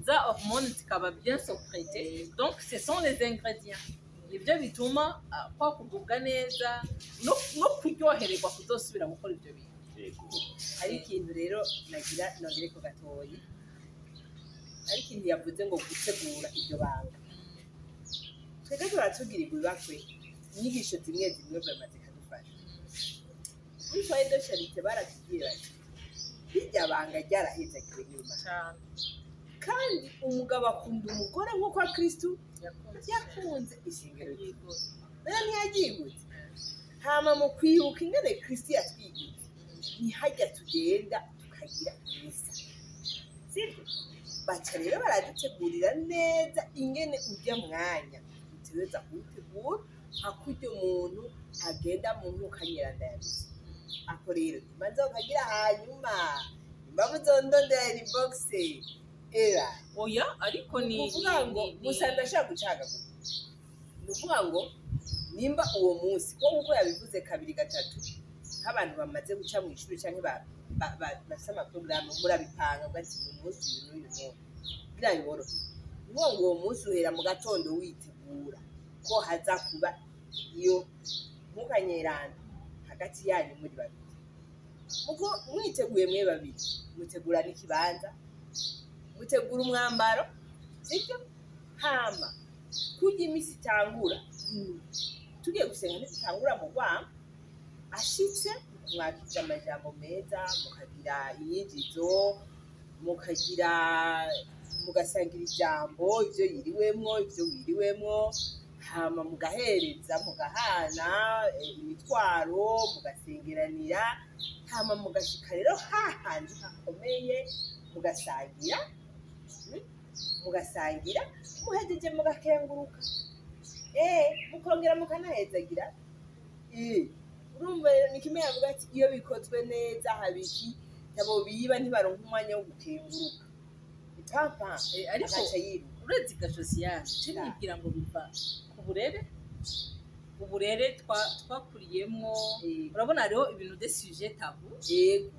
za hormones zikaba bien sécrétées, donc ce sont les ingrédients, nibyo bituma kwa kugubwa neza no kuryohererwa kuzosubira gukora ibyo bintu. Hari ikintu rero nagira nongere ko gatoyi. Hari ikintu yavuze ngo gutegura iryo banga. Twebwe turatugirirwa ibakwe, inyigisho zimwe zimwe vraiment zikadufasha. Muri foyer de charité baratubwira bati rirya banga ryarahezagiwe n'Imana, Cyane. kandi umugabo akunda umugore nk'uko Kristu Yakunze. Yakunze ishengero ryiwe. Rero ntiyaryibutse. Hama mu kwibuka ingene Kristu yatwibutse, ntihajya tugenda tukagira misa, sibyo? Baca rero baradutegurira neza ingene urya mwanya utegereza kuwutegura, nka kurya umuntu agenda mu nkuka nyiranda ya misa. Ako rero manza ukagira, hanyuma nimba muzondondera inbox era. Oya, ariko ni Ukuvuga ngo gusa ndashaka gucagagura, ni ukuvuga ngo nimba uwo munsi ko nkuko yabivuze kabiri gatatu, nk'abantu bamaze guca mu ishuri canke bafise amaporogaramu, murabipanga uga ati uyu munsi uyu n'uyu n'uyu, kugira biborohe. Ni ukuvuga ngo uwo munsi uhera mu gatondo witegura ko haza kuba iyo ntukanyerana hagati yanyu muri babiri. Muko mwiteguye mwe babiri, mutegura n'ikibanza, mutegura umwambaro, sibyo? Hama kurya iminsi itangura, tugiye gusenga, ntidutangura mu rwamo. Ashitse mwakira amajambo meza, mukagira inyigizo, mukagira mugasangira ijambo, ibyo yiriwemwo, ibyo wiriwemwo, hama mugahereza, mugahana imitwaro, mugasengeranira, hama mugashika rero hahandi hakomeye, mugasangira, mugasangira, muhejeje mugakenguruka, mukongera mukanahezagira. Urumva rero ni kimwe yavuga ati iyo bikozwe neza habiki abo biba ntibaronka umwanya wo gukenguruka ipampa. Ariko agaca yiruka. Uretse ga Josiane, je nibwira ngo biva ku burere. Uburere twakuriyemwo, urabona hariho ibintu des sujets tabous,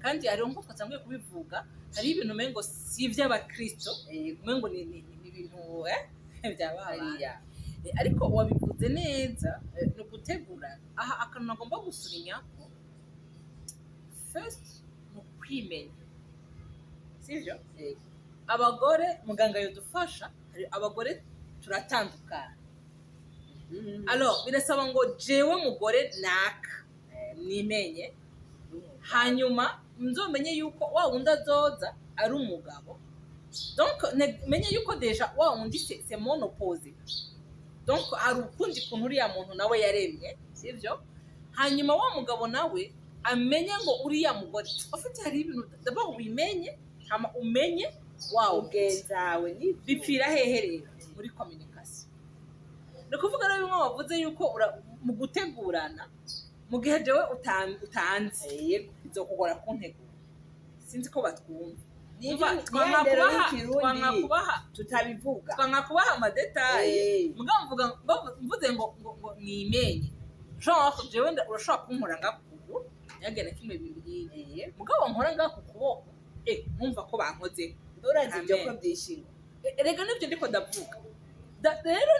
kandi hariho, nkuko twatanguye kubivuga, hariho ibintu umengo si ivy'abakristo, umengo ni ibintu bya babana. Hariya. Ariko wabivuze neza, ni ugutegurana. Aha akantu nagomba gusulinya ko first ni ukwimenya, sivyo? Yego. Abagore, muganga yodufasha, hari abagore turatandukana. Alors birasaba ngo jewe mugore naka nimenye, hanyuma nzomenye yuko wa wundi azoza ari umugabo. Donc menye yuko déjà wa wundi c'est mon opposé. Donc hari ukundi kuntu uriya muntu nawe yaremye, sivyo? Hanyuma wa mugabo nawe amenye ngo uriya mugore ufite, hari ibintu d'abord wimenye, hama umenye wa wundi. Mugenzawe nibyo. Bipfira hehe rero? Muri communication. Ni ukuvuga rero bimwe wavuze yuko mu gutegurana, mu gihe jewe utanzi, bizokugora kuntegura. Sinzi ko batwumva. Nivyo. Umva, twanka Ndero kubaha y'ikirundi twanka kubaha tutabivuga. Twanka kubaha ama détails. Mugabo mvuga mvuze ngo nimenye, genre jewe urashobora kunkora ngaha ku kuguru ntihagire na kimwe bimbwiye, mugabo nkora ngaha ku kuboko, nkumva ko bankozeho. Urazi ibyo ko Amen. byishimo. Erega nibyo ndiko ndavuga. Rero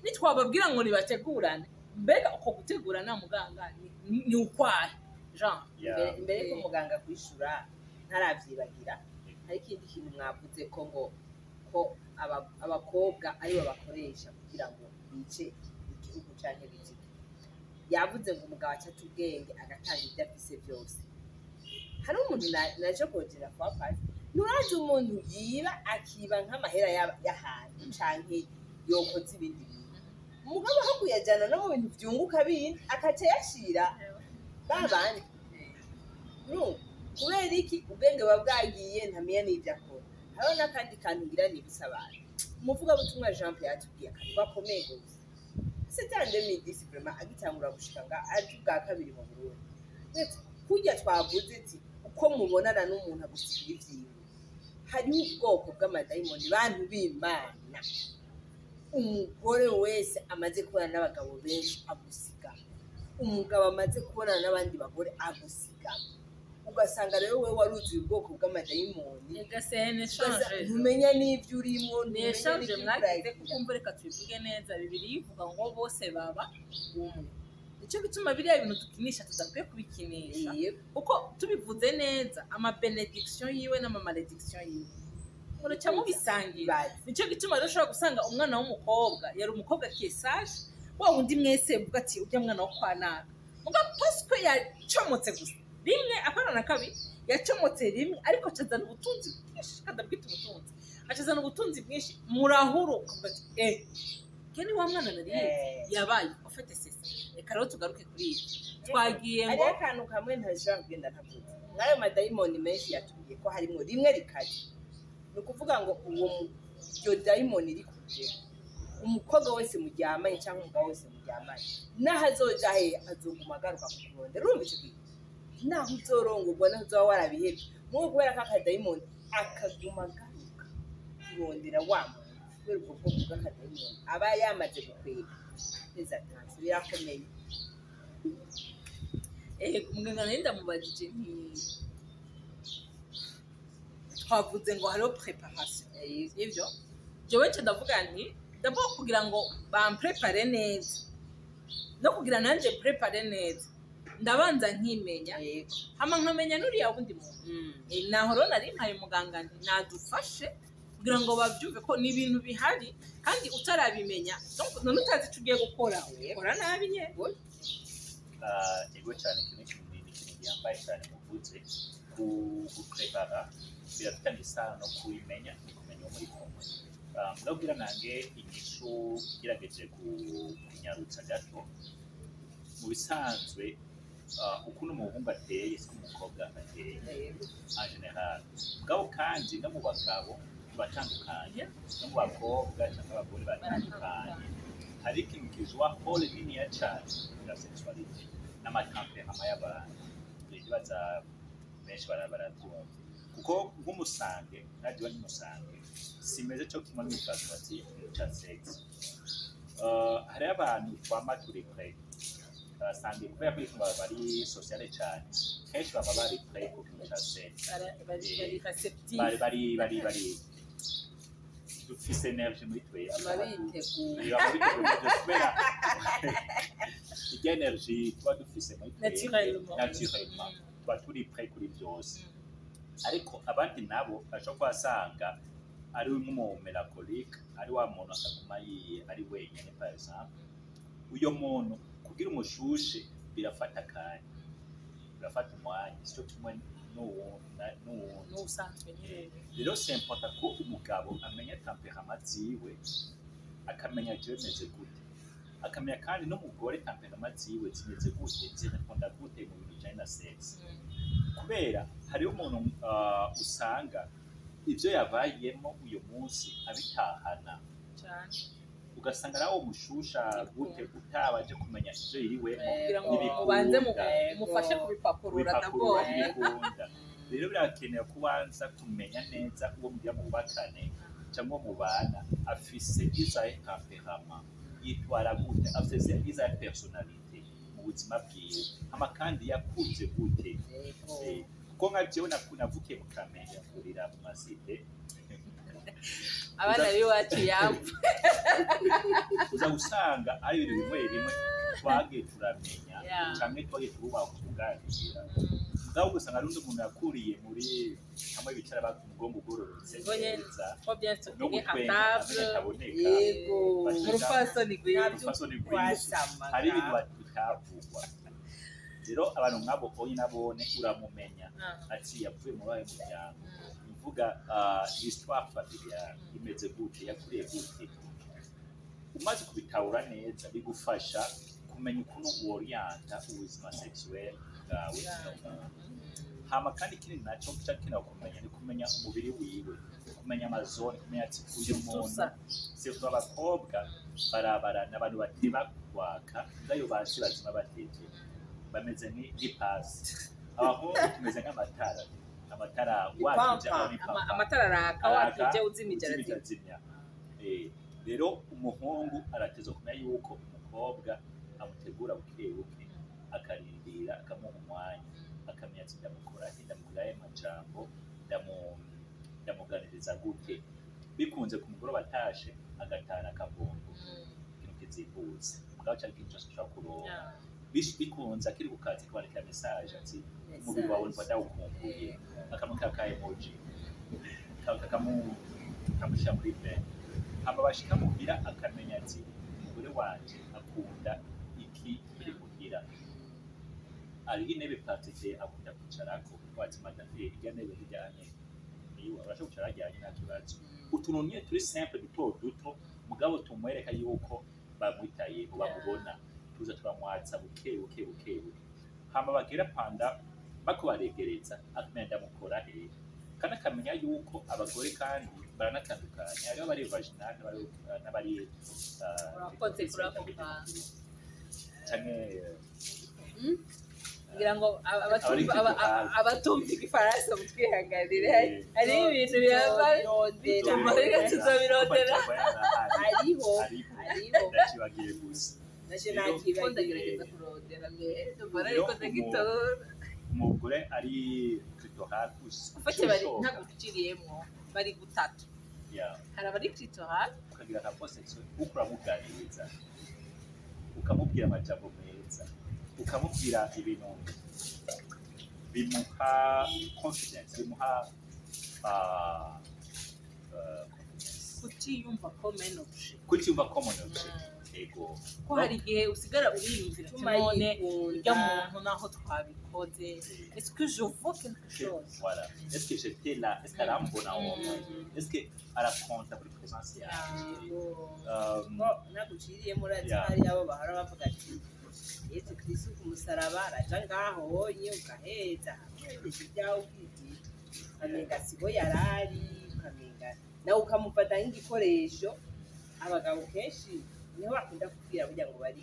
nitwababwira ngo nibategurane, mbega uko gutegurana, muganga, ni ukwahe genre? Imbere ko muganga kwishura, ntaravyibagira, hari ikindi kintu mwavuze ko ngo ko abakobwa aribo bakoresha kugira ngo bice igihugu canke bice iki. Yavuze ngo umugabo acata ubwenge agatanga ibyo afise byose. Hari umuntu naje kogera kwa pasi, nturazi umuntu yiba, akiba nk'amahera y'ahantu canke yokoze ibindi bintu, umugabo aho kuyajana no mu bintu vyunguka bindi akaca yashira ba bandi. No kubera iki? Ubwenge buba bwagiye, ntamenya n'ibyo akora. Hariho n'akandi kantu ngira nibutsa abantu. Umuvugabutumwa Jean Pierre yatubwiye akantu gakomeye gose, c'était en 2010 vraiment, agitangura gushika nga ari bwa kabiri mu Burundi. Ndetse kurya twavuze ati uko mubonana n'umuntu agusigira ivyiwe, hariho ubwoko bw'amadayimoni, bantu b'Imana. Umugore wese amaze kubana n'abagabo benshi agusiga, umugabo amaze kubonana n'abandi bagore agusiga. Ugasanga rero wowe waruzuye ubwoko bw'amadayimoni. Ega c'est un échange. Ntumenya n'ibyo urimo, Ni ntumenya échange n'ibyo mwagize. uragira. Kuko umva, reka tubivuge neza, Bibiliya ivuga ngo bose baba umwe. Nicyo gituma biriya bintu dukinisha tudakwiye kubikinisha, kuko tubivuze neza, ama bénédiction yiwe n'ama malédiction yiwe muraca mubisangira. Bazi. Nicyo gituma rero ushobora gusanga umwana w'umukobwa yari umukobwa kiyesaje, wa wundi mwese uvuga ati ujya mwana wo kwa naka, muga parce que yacomotse gusa rimwe, apana na kabiri, yacomotse rimwe, ariko acazana ubutunzi bwinshi, kadabwita ubutunzi, acazana ubutunzi bwinshi, murahuru ukavuga ati keni wa mwana nari yabaye ufite sesa. Reka rero tugaruke kuri ibi twagiye ngo Hariho akantu kamwe ntashobora kugenda ntavuze. Nk'ayo madayimoni menshi yatubwiye ko harimo rimwe rikaje, ni ukuvuga ngo uwo iryo dayimoni rikuje, umukobwa wese muryamanye cyangwa umugabo wese muryamanye, naho azoja he, azoguma agaruka kukurondera. Urumva icyo gihe naho uzorongorwa, naho uzoba warabihebye, muwe kubera ko akadayimoni akaguma agaruka kurondera wa muntu, kubera ubwo bwoko bw'akadayimoni aba yamaze gukwega neza. Atanze birakomeye. Muganga, nari ndamubajije nti twavuze ngo hariho préparation, sivyo? Jewe nce ndavuga nti d'abord kugira ngo bamprépare neza, no kugira nanje prépare neza, ndabanza nkimenya, hama nkamenya n'uriya wundi muntu. Naho rero nari mpaye muganga nti nadufashe kugira ngo babyumve ko ni ibintu bihari, kandi utarabimenya, donc none utazi icyo ugiye gukora, ukora nabi nye. Ego cyane, kimwe kintu ni ikintu gihambaye cyane muvuze ku guprépara, birafitanye isano no kubimenya, ni kumenya uwo muri kumwe. Mugabwira nange inyishu igerageje kunyarutsa gato. Mu bisanzwe, ukuntu umuhungu ateye siko umukobwa ateye en général. Mugabo kandi no mu bagabo batandukanye, no mu bakobwa cyangwa abagore batandukanye, hari ikintu kijwa rôle niniya cyane ya sexualité n'ama tempéraments y'abantu. Ndibaza benshi barabyumva, kuko nk'umu sanguin najiwe n'umu sanguin simeze cyo kimwe n'umu prismatique ca sexe. Hariho abantu twama turi prêts. Abasanguin kubera ko bari sociale cyane, kenshi baba bari prêt ku kintu ca sexe. Bari réceptif. Bari dufise énergie muri twebwe. Baba biteguye. Baba biteguye kubera irya énergie tuba dufise muri twebwe. Naturellement. Naturellement tuba turi prêt kuri byose. Ariko abandi nabo bashobora kuhasanga ari nk'umu mélancolique, ari wa muntu akaguma ari wenyine. Par exemple, uyo muntu kugira umushushe birafata akanya, birafata umwanya, sico kimwe n'uwundi. N'ubusanzwe nyine. Rero c'est important ko umugabo amenya tempérament ziwe, akamenya jewe meze gute, akamenya kandi n'umugore tempérament ziwe zimeze gute, zireponda gute mu bintu bijanye na sexe, kubera hariho umuntu usanga ibyo yabayemo uyu munsi abitahana, cyane. Ugasanga nawe umushusha gute utabaje kumenya ivyo yiriwemo. Kugira ngo Ntibikunda. mubanze mufashe kubipakurura Kubipakurura d'abord. ntibikunda. Rero birakenewe ko ubanza kumenya neza uwo mugira mu bubakane cyangwa uwo mubana afise izahe tempérament, yitwara gute, afise izahe personnalité mu buzima bwiwe, hama kandi yakunze gute. Kuko nka jewe navukiye mu Kamenge, nkurira mu masite. Abana b'iwacu yapfa. Uza gusanga ari ibintu bimwe bimwe twagiye turamenya canke twagiye turubaha kuganira, mugabo ugasanga hari undi muntu yakuriye muri hamwe bicara ku mugongo ugororotse Ubwo nyene. neza, Ko bien no tenir à gutwenga table. amenyo ataboneka. Mu rupfasoni rwiza. Urupfasoni rwinshi. Twasamaga. Hari ibintu bitavugwa. Rero abantu nk'abo onye nabone uramumenya ati yavuye muri ayo muryango, mvuga histoire familiale imeze gute, yakuriye gute. Umaze kubitahura neza bigufasha kumenya ukuntu worienta ubuzima sexuel bwawe n'umuntu. Hama kandi ikindi naco ca kenewe kumenya ni kumenya umubiri wiwe, kumenya ama zones, kumenya ati uyu Surtout muntu, ça. surtout abakobwa barabara n'abantu bateba kwaka, ngayo basi bazima batevye, bameze nk'ipasi. Abahungu tumeze nk'amatara, amatara wakije Ipampa. aho ni pampa. Amatara araka, Araka, wakije uzimije uzimije arazimya. Azimya. Rero umuhungu aratezwa kumenya yuko umukobwa amutegura buke buke, akarindira, akamuha umwanya, akamenya ati ndamukora ati ndamubwira aya majambo, ndamuganiriza gute. Bikunze ku mugoroba atashe agatahana akabombo, ikintu kizimbutse, mugabo cyari ikintu cyose ushobora kuronka. Bikunze akiri ku kazi kwandikira message ati umubiri wawe numva ndawukumbuye, akamukira ka emoji kamushyira muri ben, hama bashika muhira akamenya ati umugore wanje akunda iki kiri muhira, hariho intebe patike akunda kwicarako, wati madame, irya ntebe ijyanye niwe urashobora kwicara hajyanye nta kibazo. Utuntu nyine turi simple, duto duto, mugabo tumwereka yuko bamwitayeho, bamubona, tuza turamwatsa buke buke buke buke, hama bagera panda bako baregereza, akamenya ndamukora hehe, kandi akamenya yuko abagore kandi baranatandukanye, hariho abari vaginal n'abari Urakoze kuri ako kantu. Canke Ngira ngo Abari abatumva igifaransa mutwihanganire, hariho ibintu birava bituma reka tuzobirondera. Hariho, hariho. Ndakibagiye gusa. Naje Rero, Ko nakibagiye. ndagerageza kurondera mbere Rero ariko ndagitora. Umugore ari clitoral Ufate bari, ntabwo uciriyemwo, bari gutatu. Hari abari clitoral. Ukagira rapport sexuel uko uramuganiriza, ukamubwira amajambo meza, ukamubwira ibintu bimuha confidence, bimuha confidence. Kutiyumva comme un objet. Kutiyumva comme un objet, ego. Ko hari igihe usigara uriyumvira ati Tuma none yikunda. urya muntu naho twabikoze, est-ce que je vaux quelque chose? Voilà, est-ce que j'étais là? Est-ce qu'elle arambona au moins? Est-ce que arakonta kuri présence yanje? Ko naguciriyemo, urazi, hari abo bahora bavuga ati Yesu Kristo ku musaraba araja ngaho honye, ugaheza amuhejeje ibyawe, ukigira ukamenga siho yarari, ukamenga nawe ukamufata nk'igikoresho. Abagabo kenshi niho bakunda kubwira burya ngo bari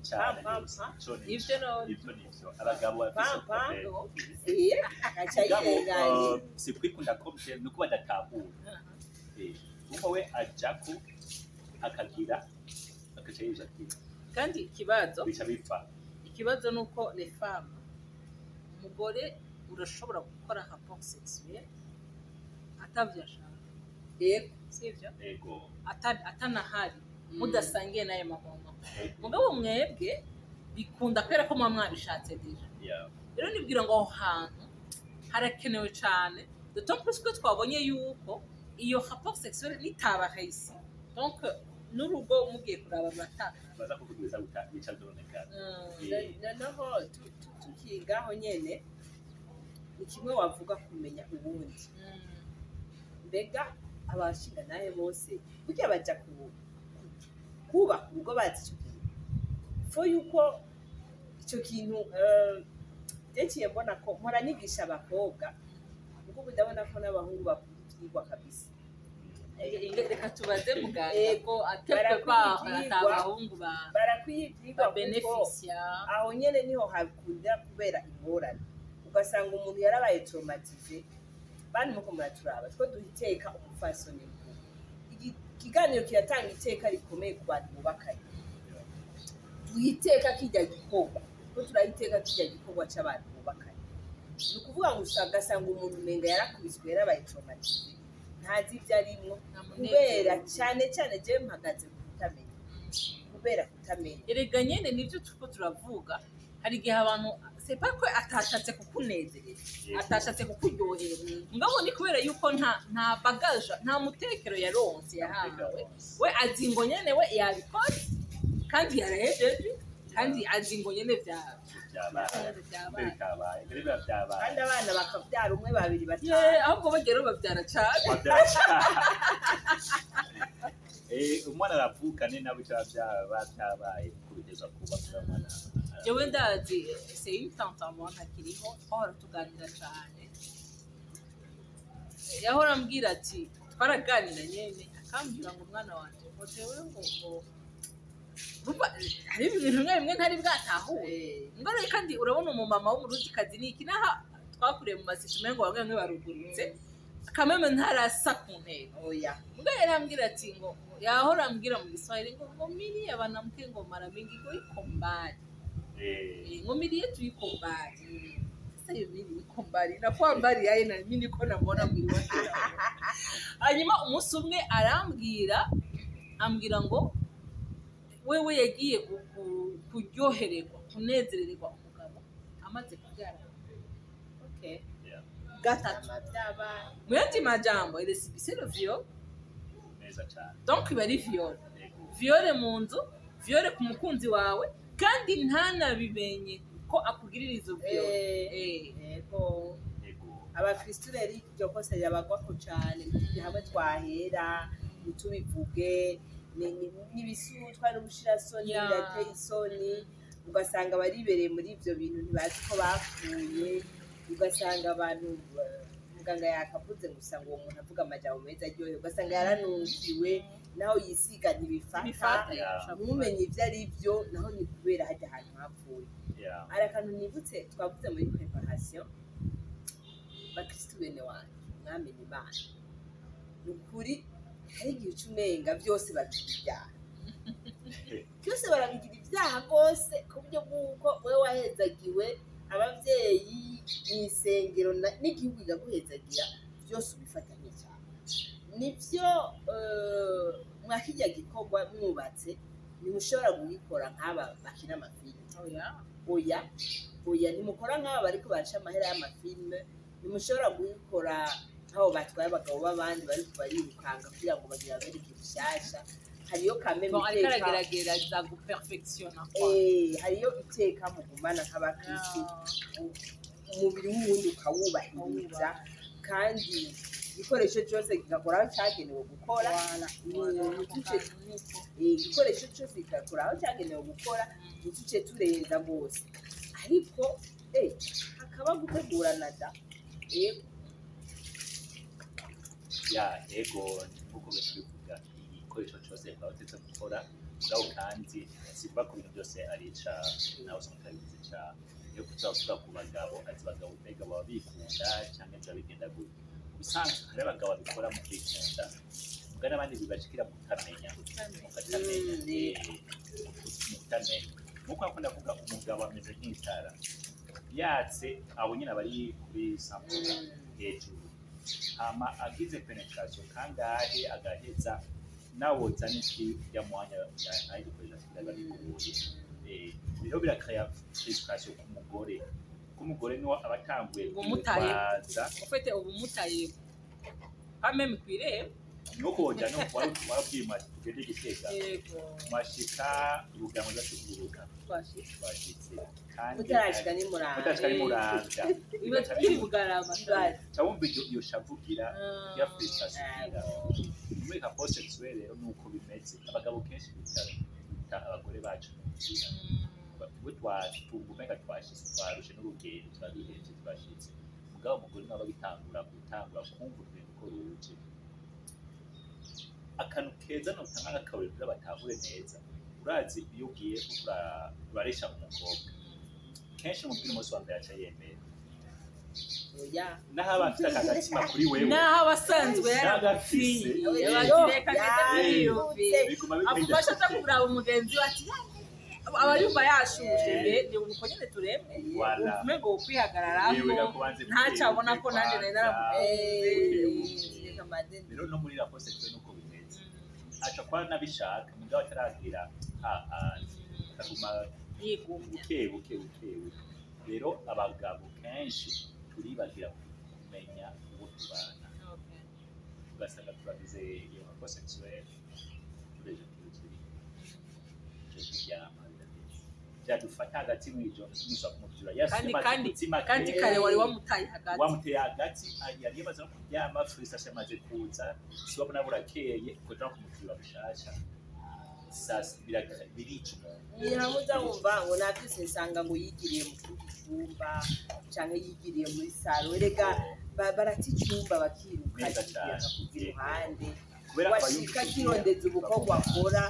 Cyane Pam, pam, rwose. pam. Ico ni Ivyo none. Ivyo nivyo, abagabo bafise Pam, pam. problème. Agaca Mugabo, yirenganya. Si kwikunda comme nuko badatahura. Urumva we ajako akagira agaca yijakira. Kandi ikibazo Bica bipfa. Ikibazo ni uko les femmes, umugore urashobora gukora rapport sexuel atavyo ashaka. Yego. Sivyo? Ego. Atanahari, mudasangiye n'ayo magomba. Mugabo mwebwe bikunda kubera ko muba mwabishatse déjà. Rero nibwira ngo aho hantu harakenewe cane, d'autant plus ko twabonye yuko iyo rapport sexuelle nitaba réussi, donc n'urugo mugiye kuraba rurataka. Baza kuvuga biza bica byononekara. Noneho tukiri ngaho nyene, ni kimwe wavuga kumenya ubundi. Mbega abashinga nawe bose burya baja kubaka urugo bazi ico kintu fo yuko ico kintu byaciye mbona ko mpora nigisha abakobwa, kuko ubu ndabona ko n'abahungu bakunda ivyigwa kabisa. Reka tubaze muganga Eh, ko atepe barakwiye par ivyigwa. ata abahungu ba Barakwiye ivyigwa kuko babenefisia. Aho nyene niho hakundira kubera ingorane, ugasanga umuntu yarabaye traumatisé. Bantu muko muraturaba, two duha iteka umupfasoni mukuru. Ikiganiro kiratanga iteka rikomeye ku bantu bubakanye. Duha iteka kirya gikorwa, ko turaha iteka kirya gikorwa c'abantu bubakanye. Ni ukuvuga ngo ugasanga umuntu umenga yarakubiswe, yarabaye traumatisé, ntazi ibyo arimwo kubera cyane cyane jewe mpagaze ku kutamenya, kubera kutamenya. Erega nyene nivyo turiko turavuga, hari igihe abantu, c'est pas ko atashatse kukunezereza, atashatse kukuryohera, mugabo ni kubera yuko nta bagage, nta mutekero yaronse, yahawe. We azi ngo nyene we yabikoze kandi yarahejeje, kandi azi ngo nyene Byabaye. vyabaye. Bikabaye mbere, biba byabaye. Kandi abana bakabyara umwe, babiri, batanu. Ahubwo bagera babyara cane. Babyara cane. Umwana aravuka ni nabo bica byaba byabaye kuko bigeza kuba kuba umwana. Jewe ndazi, c'est une tante à moi ntakiriho, twahora tuganira cane. Yahora ambwira ati, twaraganira nyene, akambwira ngo umwana wanje, ngo jewe ngo urumva hari ibintu bimwe bimwe ntari bwatahure. Ngo rero kandi urabona umumama w'umurundikazi ni iki, naha twakuriye mu masisi, umengo bamwe bamwe barugurutse kameme, ntarasa ku ntego. Oya. Mbwa yarambwira ati ngo yahora ambwira mu Giswahili ngo mili ya wanamke ngo mara mingi ngo iko mbali. Ngo mili yetu iko mbali. Sasa hiyo mili iko mbali, inakuwa mbali yaye na mimi niko namwona mwili wake naona. Hanyuma umunsi umwe arambwira, ambwira ngo wewe yagiye kuryohererwa, kunezererwa umugabo amaze kubyara gatatu. Byabaye. Mu yandi majambo, il subissait le viol. Neza cyane. Donc iba ari viol. Yego. Viol mu nzu, viol ku mukunzi wawe, kandi ntanabimenye ko akugirira izo viol. Yego. Yego. Abakristu rero iryo kosa rirabagwako cane. Ntitujye hamwe twahera ntitubivuge, n'ibisutwa n'ubushirasoni. Birateye isoni, ugasanga baribereye muri ivyo bintu, ntibazi ko bapfuye. Ugasanga abantu muganga yakavuze gusa ngo uwo muntu avuga amajambo meza aryohe, ugasanga yaranukiwe, naho yisiga ntibifata. Bifata. Ntumenye ivyo ari byo, naho ni kubera hajya ahantu hapfuye. Hari akantu nibutse twavuze muri préparation. Bakristu bene wanjye mwamenye Imana, ni ukuri hari igihe uca umenga byose babigira ibyaha, byose barabigira ibyaha rwose, ku buryo bw'uko wowe wahezagiwe ababyeyi mu isengero n'igihugu ikaguhezagira, byose ubifata nk'icyaha. Nibyo, mwakijya gikorwa mwubatse ntimushobora kugikora nk'aba bakina amafilime. Oya. Oya, oya, ntimukora nk'aba bariko baraca amahera y'amafilime, ntimushobora kugikora nk'abo batwaye abagabo b'abandi bariko barirukanga kugira ngo bagira babereke bishasha. Hariyo kameme Bon, ariko iteka aragerageza guperfectiona kwa. Hariyo iteka mugumana nk'abakristu, umubiri w'uwundi ukawubahiriza, kandi igikoresho cyose kigakora aho cyagenewe gukora. Igikoresho cyose kigakora aho cyagenewe gukora, ntituce turenza rwose. Ariko hakaba gutegurana da, yego. Ya, ego, nkuko benshi bivuga, igikoresho cyose twaba gukora mugabo kandi sivuga ku bintu byose ari icaha, nawe usanga utabigize icaha. Iyo turavuga ku bagabo, ati abagabo mbega baba bikunda cyangwa biba bigenda gute? Ubusanzwe hari abagabo babikora mu kwikunda. Muga n'abandi bibashikira mukamenya, mukatamenya, mutamenya. Nkuko akunda kuvuga, umugabo ameze nk'itara yatse, aho nyine aba ari kuri samputa hejuru, hama agize pénétration kangahe agaheza, nawoza n'iki ya mwanya ari gukoresha biba bigoye. Rero birakaya frustration ku mugore, ku mugore niwe aba atanguye Umutaye. kwitwaza. Ufite ubu mutaye quand même kwireba. Nuko woja no warabwima tugende Gitega. Yego. Mashika urugamo rwacu Twashitse. Twashitse kandi Mutarashika ni Muramvya. Mutarashika ni Muramvya. Iba tukiri Bugarama. Cawumva iyo shavugira ya frustration igira muri rapport sexuelle. Rero nuko bimeze, abagabo kenshi bita abagore bacu mu nzira, we twumva umenga twashitse, twarushe n'urugendo, turaduhevye, twashitse. Mugabo umugore nawe agitangura gutangura kumva urugendo ko ruje. Akantu keza notanga nk'akarorero kugira batahure neza: urazi iyo ugiye uraresha umukobwa, kenshi umubwira umunsi wa mbere aca yemera. Oya. Naho aba afite akagatima kuri wewe, Naho abasanzwe n'agafise. yaragupfiye, Yo, bati reka ngende kwiyumvira. Biguma Afufasha aza kuraba umugenzi we, ati aba yumva yashushe. Mbe ni uko nyene turemwe. Voilà. Uvume ngo kwihagararako Yewe, gakubanze ntacyo abona ko nanjye nari naramukunze. Reka mbanze. Rero no muri rapport sexuelle nuko bimeze, aca kwa nabishaka mugabo ataragira hahandi akaguma yigumya. Buke buke buke buke. Rero abagabo kenshi turibagira kumenya uwo tubana, ugasanga turagize iyo rapport sexuelle, tureje turi turyama, birageze byadufata hagati mw'ijoro, tumusaba kumuvyura. Kandi kandi kandi kare wari wamutaye hagati. Wamuteye hagati, yari yamaze no kuryama, frustration yamaze kuza, si wabona burakeye kuja no kumuvyura bushasha. Sasa birica umuntu. Ntihamuza wumva ngo nabyutse nsanga ngo yigiriye mu kindi cyumba canke yigiriye muri salon. Erega barata icyumba bakiruka. Neza yigira cane. akakuva iruhande. Kubera aba Washika yumva akirondeza ubukorwa akora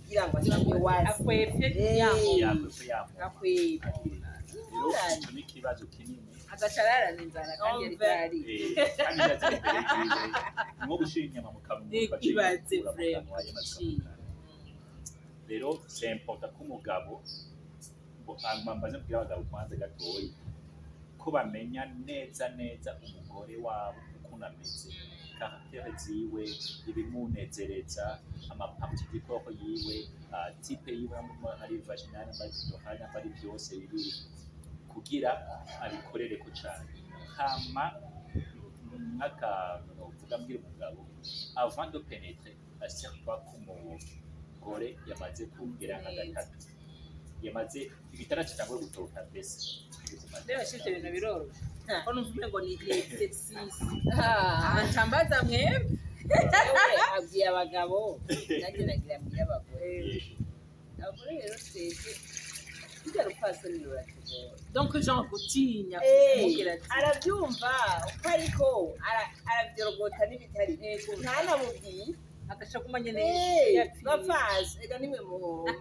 kugira ngo asange wazi. Akwepye Eh. yaho. Yakwepye yamuha. Akwepye. Rero ico ni ikibazo kinini. Agaca ararana inzara kandi yari Umve. bwari. Kandi yazanye imbere yiwe, ni nko gushira inyama mu kanwa, ugaca Ibaze uyikura mu vraiment. kanwa, yamaze mu kanwa. Rero c'est important ko umugabo hanyuma mbaze mbwira abagabo kwanza gatoyi ko bamenya neza neza umugore wabo ukuntu ameze, caractère ziwe, ibimunezereza, ama parties du corps yiwe, type yiwe, namba ari vaginal, namba ari clitoral, namba ari byose bibiri, kugira abikorereko cane. Hama nk'akantu novuga mbwira umugabo: avant de pénétrer, assure-toi ko umugore yamaze kugera nka gatatu, yamaze igitanda kitanguye gutoka mbese. Rero shite ibintu biroroshye ko numva umengo ni exercice. Aha mbaza mwebwe. Yewe, abwiye abagabo, nanjye nagira mbwire abagore. Abagore rero twebwe burya rupfasoni ruratugora. Donc genre gutinya kumubwira ati Arabyumva uko, ariko arabyorogota n'ibitari ntanamubwiye. Agaca aguma nyene yapfiriye. Bapfasi ega nimwe muhomba,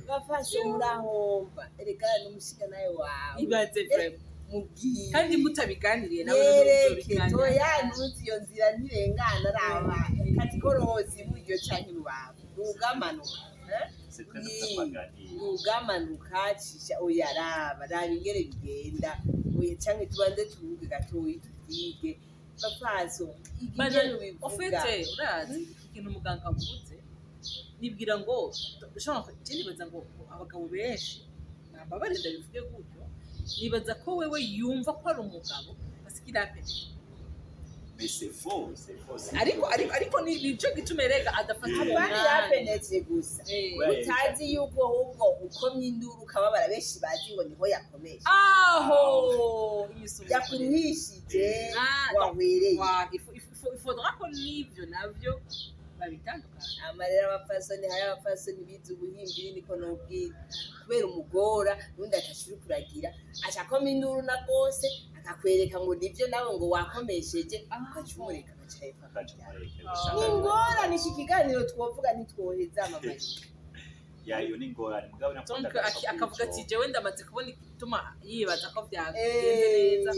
bapfasi murahomba, erega n'umushinga nawe wawe. Ibaze vraiment. Mubwiye. Kandi mutabiganiriye nawe Yereke. ntuzobiganira. Toya, ntuzi iyo nzira ntirengana, raba katikorozi iburyo canke ibubafu, ugamanuka. C'est très important baganira. Ugamanuka, cisha, oya, raba raba ingene bigenda, oya, canke tubanze turuge gatoyi tuvyige. Bapfaso Baza ingene ubivuga. Au fait, urazi iki kintu muganga avuze, nibwira ngo genre je nibaza ngo abagabo benshi, nambabare ndabivuge gutyo, nibaza ko wewe yumva ko ari umugabo parce qu'il a pénétré. Mais c'est faux, c'est faux, c'est Ariko faux. ariko ni nico gituma erega adafata uwo Abandi mwanya. yapenetse gusa. Ouais. Utazi yuko ahubwo ukomye induru ukababara, benshi bazi ngo niho yakomeje. Aho imisoro Yakuruhishije. Ah, Wahwereye. Il faudra ko n'ivyo navyo babitandukana. Amarira, abapfasoni, hari abapfasoni bize ubuhimbiri, niko nobwira, kubera umugora n'undi atashira kuragira, ashakoma induru na rwose akakwereka ngo nibyo, nawe ngo wakomesheje, ugaca umureka agaca hepfo Agaca akaryama. umureke, Ah. usanga Ni ingorane iki kiganiro twovuga ntitwoheza amamarira. Ya, iyo ni ingorane mugabo Donc nakunda akavuga ati jewe ndamaze kubona igituma yibaza ko byagenze neza.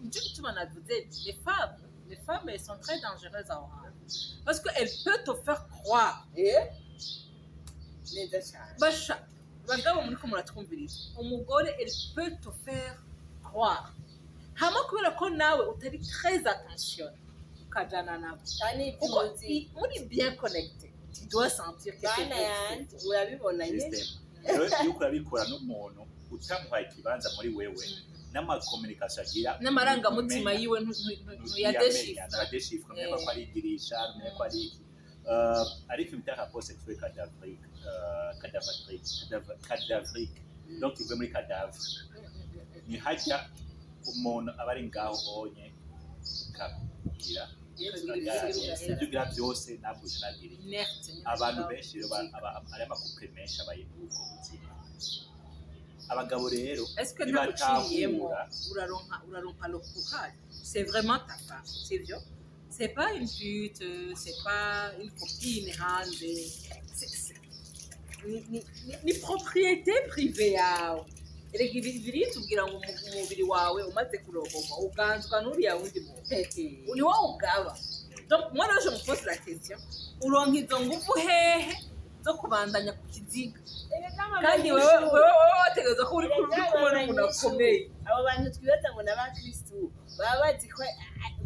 Nico gituma navuze les femmes. Les femmes, elles sont très dangereuses aho hantu, parce que elles peuvent te faire croire. Neza cyane. Basha bagabo muriko muratwumviriza, umugore, elle peut te faire croire, hama kubera ko nawe utari très attentionné, ukajana nabo. Kandi Kuko tuzi muri bien connecté, tu dois sentir que c'est bana vrai. Yanje urabibona nyine. System rero iyo urabikora n'umuntu utamuhaye ikibanza muri wewe, n'ama communication agira, N'amarangamutima ntumenya. Yiwe ntuyadeshifra. Ntuyadeshifra, umenya ko ari igirisha, umenya ko ari iki. Ariko ibita rapport sexuel cadavérique, cadavérique, cadavérique, donc ivuye muri cadavre, ni hajya umuntu aba ari ngaho honye ukagira ibyo ugira byose, ntabwo unagira. Inerte nyine. Abantu benshi rero ari ama couple menshi abaye muri ubwo buzima. Abagabo rero Est-ce que ntaguciriyemo, ntibatahura. uraronka le courage? C'est vraiment ta femme, sivyo? C'est pas une pute, c'est pas une copine hanze. Ni propriété privée yawe. Erega ibi biritubwira ngo umubiri wawe umaze kurogoma uganzwa n'uriya wundi muntu, ni wowe ugaba. Donc moi rero je me pose la question: uronka izo nguvu hehe zo kubandanya ku kiziga, kandi wewe wategereza ko uri kumwe n'umuntu akomeye? Abo bantu twibaza ngo ni abakristu baba bazi ko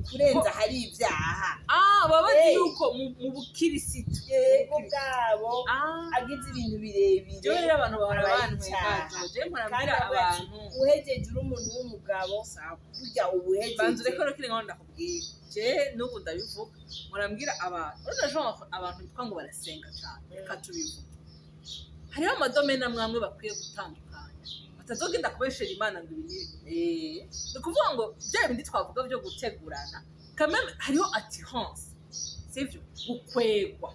kurenza hari ibyaha. Ah, baba bazi yuko mu bukirisitu. Yego, bwabo Ah, agize ibintu birebire. Jewe rero abantu bahora aba ari bantwenga. icyaha. Je mpora Kandi mbwira avuga ati, abantu. Uhejeje uri umuntu w'umugabo, burya uba uhejeje. Banza ureke rero, kiri ngaho ndakubwira. Je n'ubu ndabivuga, mpora mbwira abantu, urabona genre abantu bitwa ngo barasenga cyane, reka tubivuge, hariho ama domaine amwe amwe bakwiye gutandukanya, batazogenda kubeshera Imana ngo ibi n'ibi. Ni ukuvuga ngo bya bindi twavuga byo gutegurana, quand même hariho attirance, sivyo? Gukwegwa.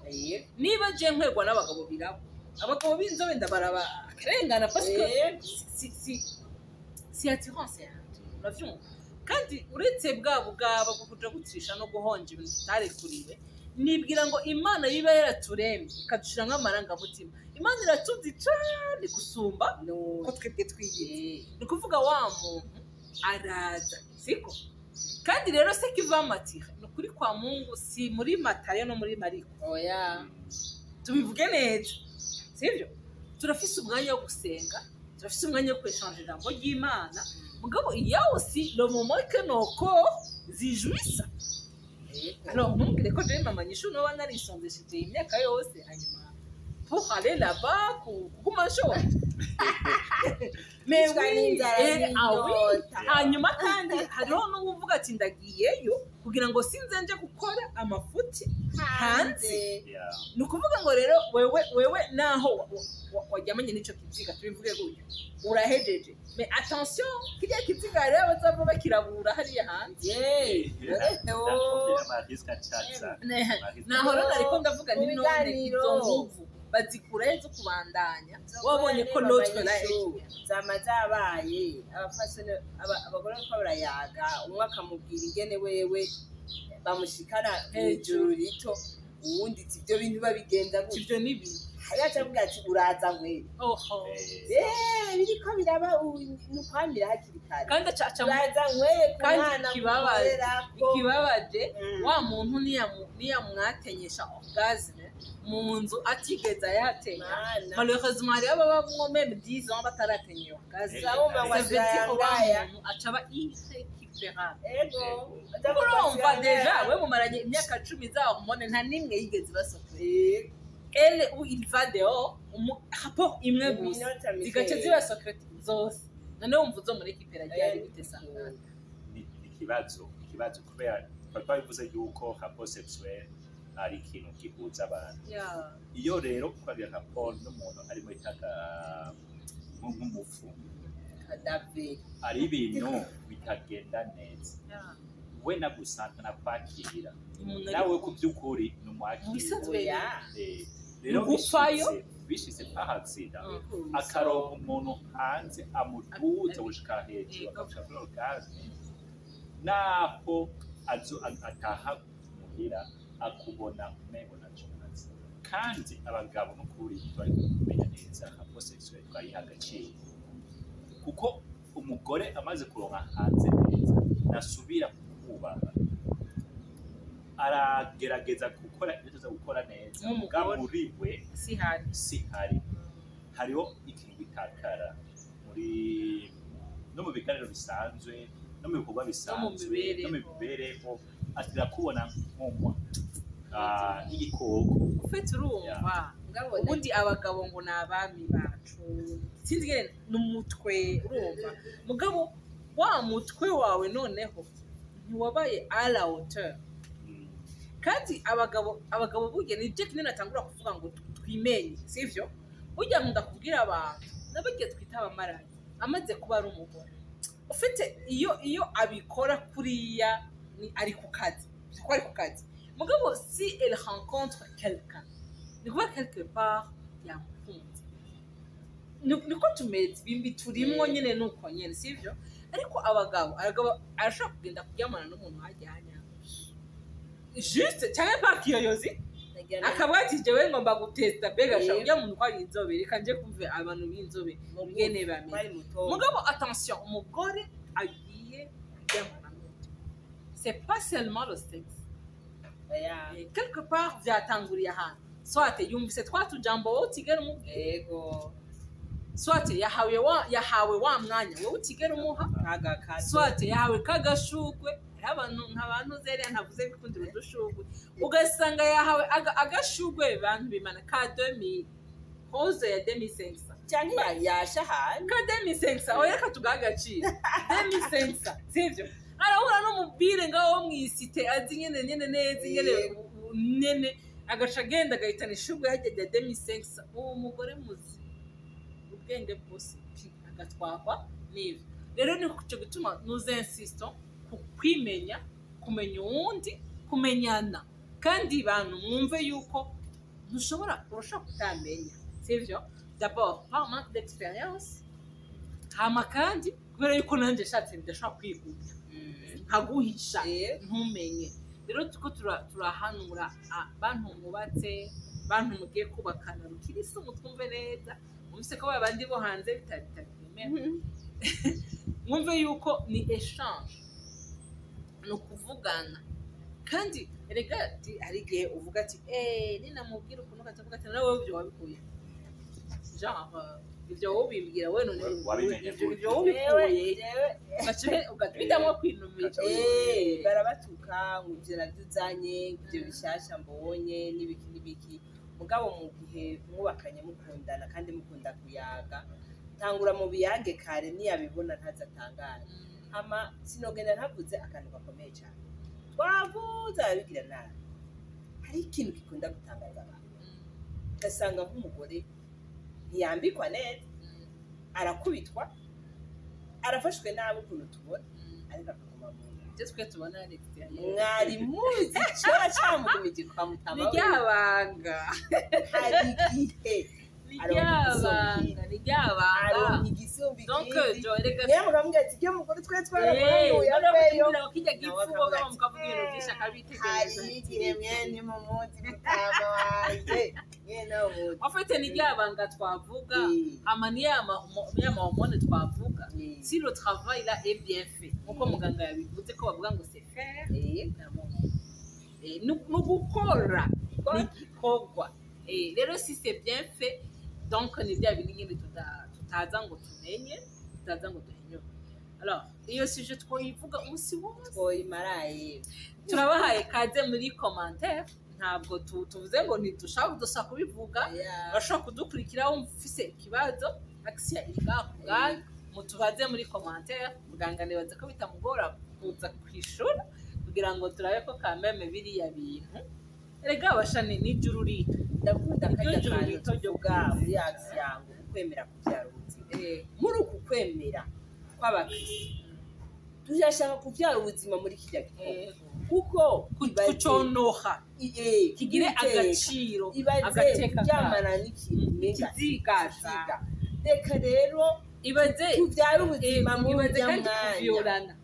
Niba je nkwegwa n'abagabo birabo, abagabo b'inzobe ndabaraba akarengana, parce que si attirance yanje, uravyumva? Kandi uretse bwa bugaba bwo kuja gutirisha no guhonja ibintu tutarekuriwe, nibwira ngo Imana yiba yaraturemye ikadushira nk'amarangamutima. Imana iratuzi cane gusumba ko twebwe twiyizi. Ni ukuvuga wa muntu araza, siko? Kandi rero ce qui va m'attirer, ni ukuri kwa Mungu, si muri Matayo no muri Mariko. Oya. Tubivuge neza, sibyo? Turafise umwanya wo gusenga, turafise umwanya wo kweshanja ijambo ry'Imana, mugabo il y a aussi le moment que nos corps zijouissent. Alors ntumbwire ko jewe mama nyishu noba narisondesheje iyi myaka yose, hanyuma pour aller là-bas kuguma nshonje. Mais Kwicwa oui, n'inzara ah oui. n'inyota. Hanyuma kandi hariho n'uwuvuga ati ndagiyeyo kugira ngo sinze nje gukora amafuti hanze. Ni ukuvuga ngo rero wewe naho waryamanye n'ico kiziga, tubivuge gutyo, urahejeje, mais attention, kiriya kiziga rero abazava bakirabura hariya hanze. Naho rero nariko ndavuga Mu ni none biganiro. izo nguvu bazikura zo kubandanya wabonye ko l'autre là est Zama zabaye abafasoni, abagore bariko barayaga, umwe akamubwira ingene wewe bamushikana mw'ijuru rito, uwundi ati ibyo bintu babigenza gutya. Ivyo ni bibi. Hariya acavuga ati uraza ngwere. Oho. Biriko biraba ubu, ni ukwamira hakiri kare. Kandi aca aca Uraza nkwere ku Kandi mwana mukorerako. Ikibabaje, wa muntu niyamwatenyesha orgasme mu nzu atigeze ayatenya. Mana. Malheureusement hariho ababamwo même 10 ans bataratenya iyo orgasme. Urumva ngo Ça veut dire ko wa asirangaya. muntu aca aba irrécupérable. Ego. Urumva déjà we mumaranye imyaka 10, za hormone nta nimwe yigeze basohoka. Elle ou il va dehors, rapport imwe gusa, Iminota mike. zigaca ziba secrète zose. None wumva uzomurekipera ryari gute sangana? Ni ikibazo kubera twari twabivuze yuko rapport sexuel ari ikintu gihuza abantu. Iyo rero ukorera rapport n'umuntu ari muri taka nk'umufu, Cadavre. ari ibintu bitagenda neza. We nagusanga nakwakira Umuntu ari nawe ku by'ukuri ni umwakira. Mu bisanzwe. Oya. Rero Gupfayo. bishitse pahatsida, akaronka umuntu hanze amuduza gushika hejuru, akagushika kuri orgasme, naho azo ataha muhira akubona umengo ntaco azi. Kandi abagabo n'ukuri twari kumenya neza rapport sexuel twayiha agaciro, kuko umugore amaze kuronka hanze neza nasubira kukubaha. Aragerageza gukora ibyo tuza gukora neza, Nk'umugore. mugabo muri we Si hari. Si hari. Hariho ikintu gitakara muri no mu biganiro bisanzwe, no mu bikorwa bisanzwe, no mu mibereho. mibereho, atira kubona nk'umwa nk'igikoko. Ufite, urumva, Mugabo ubundi abagabo ngo ni abami bacu, sinzi ingene n'umutwe, urumva, mugabo wa mutwe wawe noneho ntiwabaye à la hauteur. Kandi abagabo burya nibyo kinini atangura kuvuga ngo twimenye, sivyo? Burya nkunda kubwira abantu n'abagiye twita abamaraya, amaze kuba ari umugore ufite, iyo abikora kuriya ni ari ku kazi, ko ari ku kazi. Mugabo si elle rencontre quelqu'un, ni kuba quelque part yamukunze. Niko tumeze, bimbi turimwo nyene, nuko nyene, sivyo? Ariko abagabo arashobora kugenda kuryamana n'umuntu hajyanya juste cyangwa par curiosité, akavuga ati jewe ngomba gutesta mbega sha urya muntu ko ari inzobe, reka nje kumve abantu b'inzobe ingene bameze. Twari muto. Mugabo attention, umugore agiye kuryamana n'undi, c'est pas seulement le sexe. Oya. Quelque part vyatanguriye ahantu, soit yumvise twa tujambo wowe utigera umubwira, Yego. soit yahawe wa mwanya wowe utigera umuha, Agakazo. soit yahawe kagashugwe. Hariho abantu nk'abantu zeriya ntavuze bikundira udushugwe, ugasanga yahawe agashugwe, bantu bimana, ka 2000, rose ya 2500. Cyangwa yasha ahantu. Ka 2500, oya, reka tugahe agaciro 2500, sivyo? Arahura n'umubire ngaho wo mw'isite azi nyene nyene neza ingene nyene, agaca agenda agahitana ishugwe hajya rya 2500. Uwo mugore muzi ubwenge bwose pi agatwagwa n'ivyo. Rero ni cyo gituma nous insistons ku kwimenya, kumenya uwundi, kumenyana. Kandi bantu mwumve yuko ntushobora, urashobora kutamenya, sivyo? D'abord par manque d'expérience, hama kandi kubera yuko nanjye nshatse ndashobora kwigumya nkaguhisha, ntumenye. Rero tuko turahanura bantu mwubatse, bantu mugiye kubakana rukirisu, mutwumve neza, mwumvise ko babandi bo hanze bitabyemera. Mwumve yuko ni échange, ni ukuvugana. Kandi erega hari igihe uvuga ati eee ninamubwira ukuntu, ukavuga ati nawe ibyo wabikuye, genre ibyo wowe ubimbwira we none Wabimenye ibyo gute? Ibyo wowe ubikuye, ugahitamwo kwinumira. Ugaca Barabatuka ngo ibyo nabyo uzanye, ngo ibyo bishasha mbonye n'ibiki n'ibiki. Mugabo mu gihe mwubakanye, mukundana kandi mukunda kuyaga, tangura mu biyage kare, niyabibona ntaze atangare. Hama sinogenda ntavuze akantu gakomeye cyane twavuze, ababigira nabi. Hari ikintu gikunda gutangaza abantu, ugasanga nk'umugore ntiyambikwa neza, arakubitwa, arafashwe nabi ukuntu tubona, ariko akaguma mu nda. Ibyo twe tubona ari extérieur. Mwari muzi kera camugumije kwa mutama Ni wiwe. ryabanga. Hari igihe Ni aronka ryabanga, ni ryabanga. Aronka igisumba Donc ikindi. Jo erega Niyo mukamubwira ati iyo mugore twe twaramuhanuye aveyo. Nawe kijya Nawe gipfu akavuga boga ati, mukavuga ibintu byinshi akabitegereza. Hari igihe mwene mumuzi mutama wanje mwene muzi. En fait ni ryabanga twavuga, hama ni ya mahormone twavuga. Si le travail là est bien fait, nkuko muganga yabivuze ko bavuga ngo c'est faire d'abord. No gukora ni igikorwa. Rero si c'est bien fait, donc ni bya bindi nyine tutaza ngo tumenye, tutaza ngo duhinyure. Alors iyo sujet twoyivuga umunsi wose. Twoyimaraye. Turabahaye kaze muri commentaire. Ntabwo tuvuze ngo ntidushaka, dushaka kubivuga. Bashobora kudukurikira, wumva ufise ikibazo, akisiya iri ngaha ku bwanyu, mutubaze muri commentaire. Muganga nibaza ko bitamugora kuza kwishura kugira ngo turabe ko kameme biriya bintu erega abasha ni n'ijuru rito. Ndakunda Iryo karya juru kantu rito ryo tuvuga muri action, ukwemera kubyara ubuzima. Muri uku kwemera kw'abakristo, turashaka kubyara ubuzima muri kirya gikorwa, kuko Kuconoha kigire iteka. agaciro, Ibaze agateka kuryamana n'ikintu umenga kizigaza. Kiziga. Reka rero Ibaze tubyare ubuzima muri ibaze urya kandi mwanya. kuviolana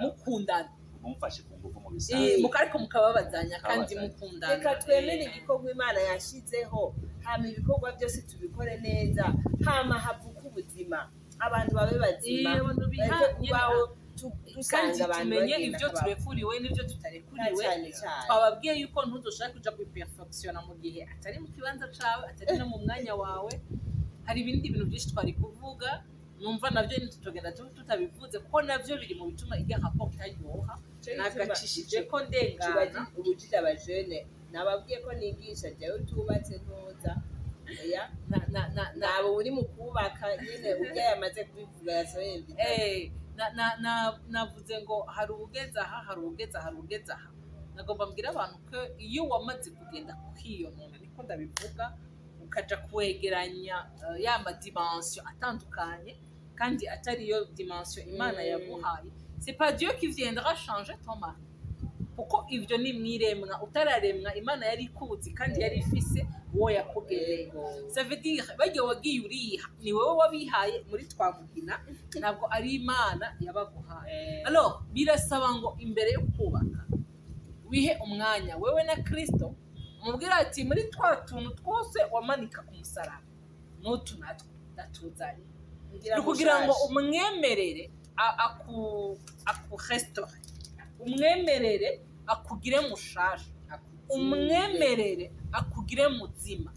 mukundana. Mumfashe ku ngufu mu bisanzwe. Ariko mukababazanya kandi Mukababazanya. mukundana. Reka twemere igikorwa Imana yashizeho, hama ibikorwa byose tubikore neza, hama havuke ubuzima, abantu babe bazima, Abantu bareke kubaho. Kandi Dusanga abantu tumenye bagenda ibyo turekuriwe n'ibyo tutarekuriwe. Cyane cyane. Twababwiye yuko ntuzoshaka kuja kubiperfectiona mu gihe atari mu kibanza cawe, atari no mu mwanya wawe. Hari ibindi bintu byinshi twari kuvuga, numva nabyo ntitugenda tutabivuze, kuko navyo biri mu bituma irya rapport itaryoha. Nagacishije ko ndengana. Ubujije abajene, nababwiye ko nigisha jewe utubatse ntuza, oya. Na na na na Nabo uri mu kubaka nyene, ubwo yamaze kubivuga yasohoye ibitabo. Navuze ngo hari ubugeze aha, hari ubugeze aha, hari ubugeze aha. Nagomba mbwira abantu ko iyo wamaze kugenda kwiyonona, niko ndabivuga, ukaja kwegeranya ya ma dimension atandukanye kandi atari yo dimension Imana yaguhaye, c'est pas Dieu qui viendra changer ton mari, kuko ivyo ni mwiremwa. Utararemwa Imana yari ikuzi kandi yari ifise uwo yakugereye. Ça veut dire barya wagiye uriha, ni wowe wabihaye muri twamugina, ntabwo ari Imana yabaguhaye. Alors birasaba ngo imbere yo kubaka wihe umwanya wewe na Kristo, umubwira ati: "Muri twa tuntu twose wamanika ku musaraba, n'utu natwo ndatuzanye." Ngira Ni ukugira ngo mushasha. umwemerere akurestaure, umwemerere akugire mushasha, umwemerere akugire muzima,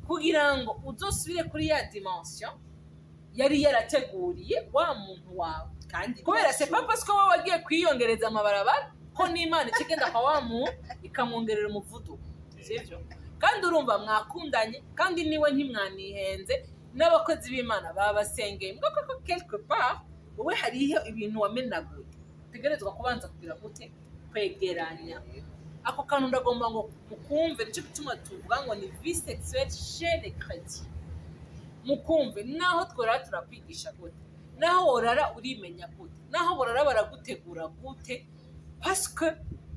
kugira ngo uzosubire kuri ya dimension yari yarateguriye wa muntu wawe. Kandi Kubera c'est pas parce que wowe wagiye kwiyongereza amabarabara ko n'Imana ikigenda kwa wa muntu ikamwongerera umuvuduko, sivyo? Kandi urumva mwakundanye, kandi niwe ntimwanihenze, n'abakozi b'Imana babasengeye mbwa koko quelque part wowe hariho ibintu wamenaguye, utegerezwa kubanza kugira gute? Kwegeranya. Ako kantu ndagomba ngo mukumve. Nicyo gituma tuvuga ngo ni vie sexuelle chez les chrétiens. Mukumve, naho tworara turakwigisha gute, naho worara urimenya gute, naho borara baragutegura gute, parce que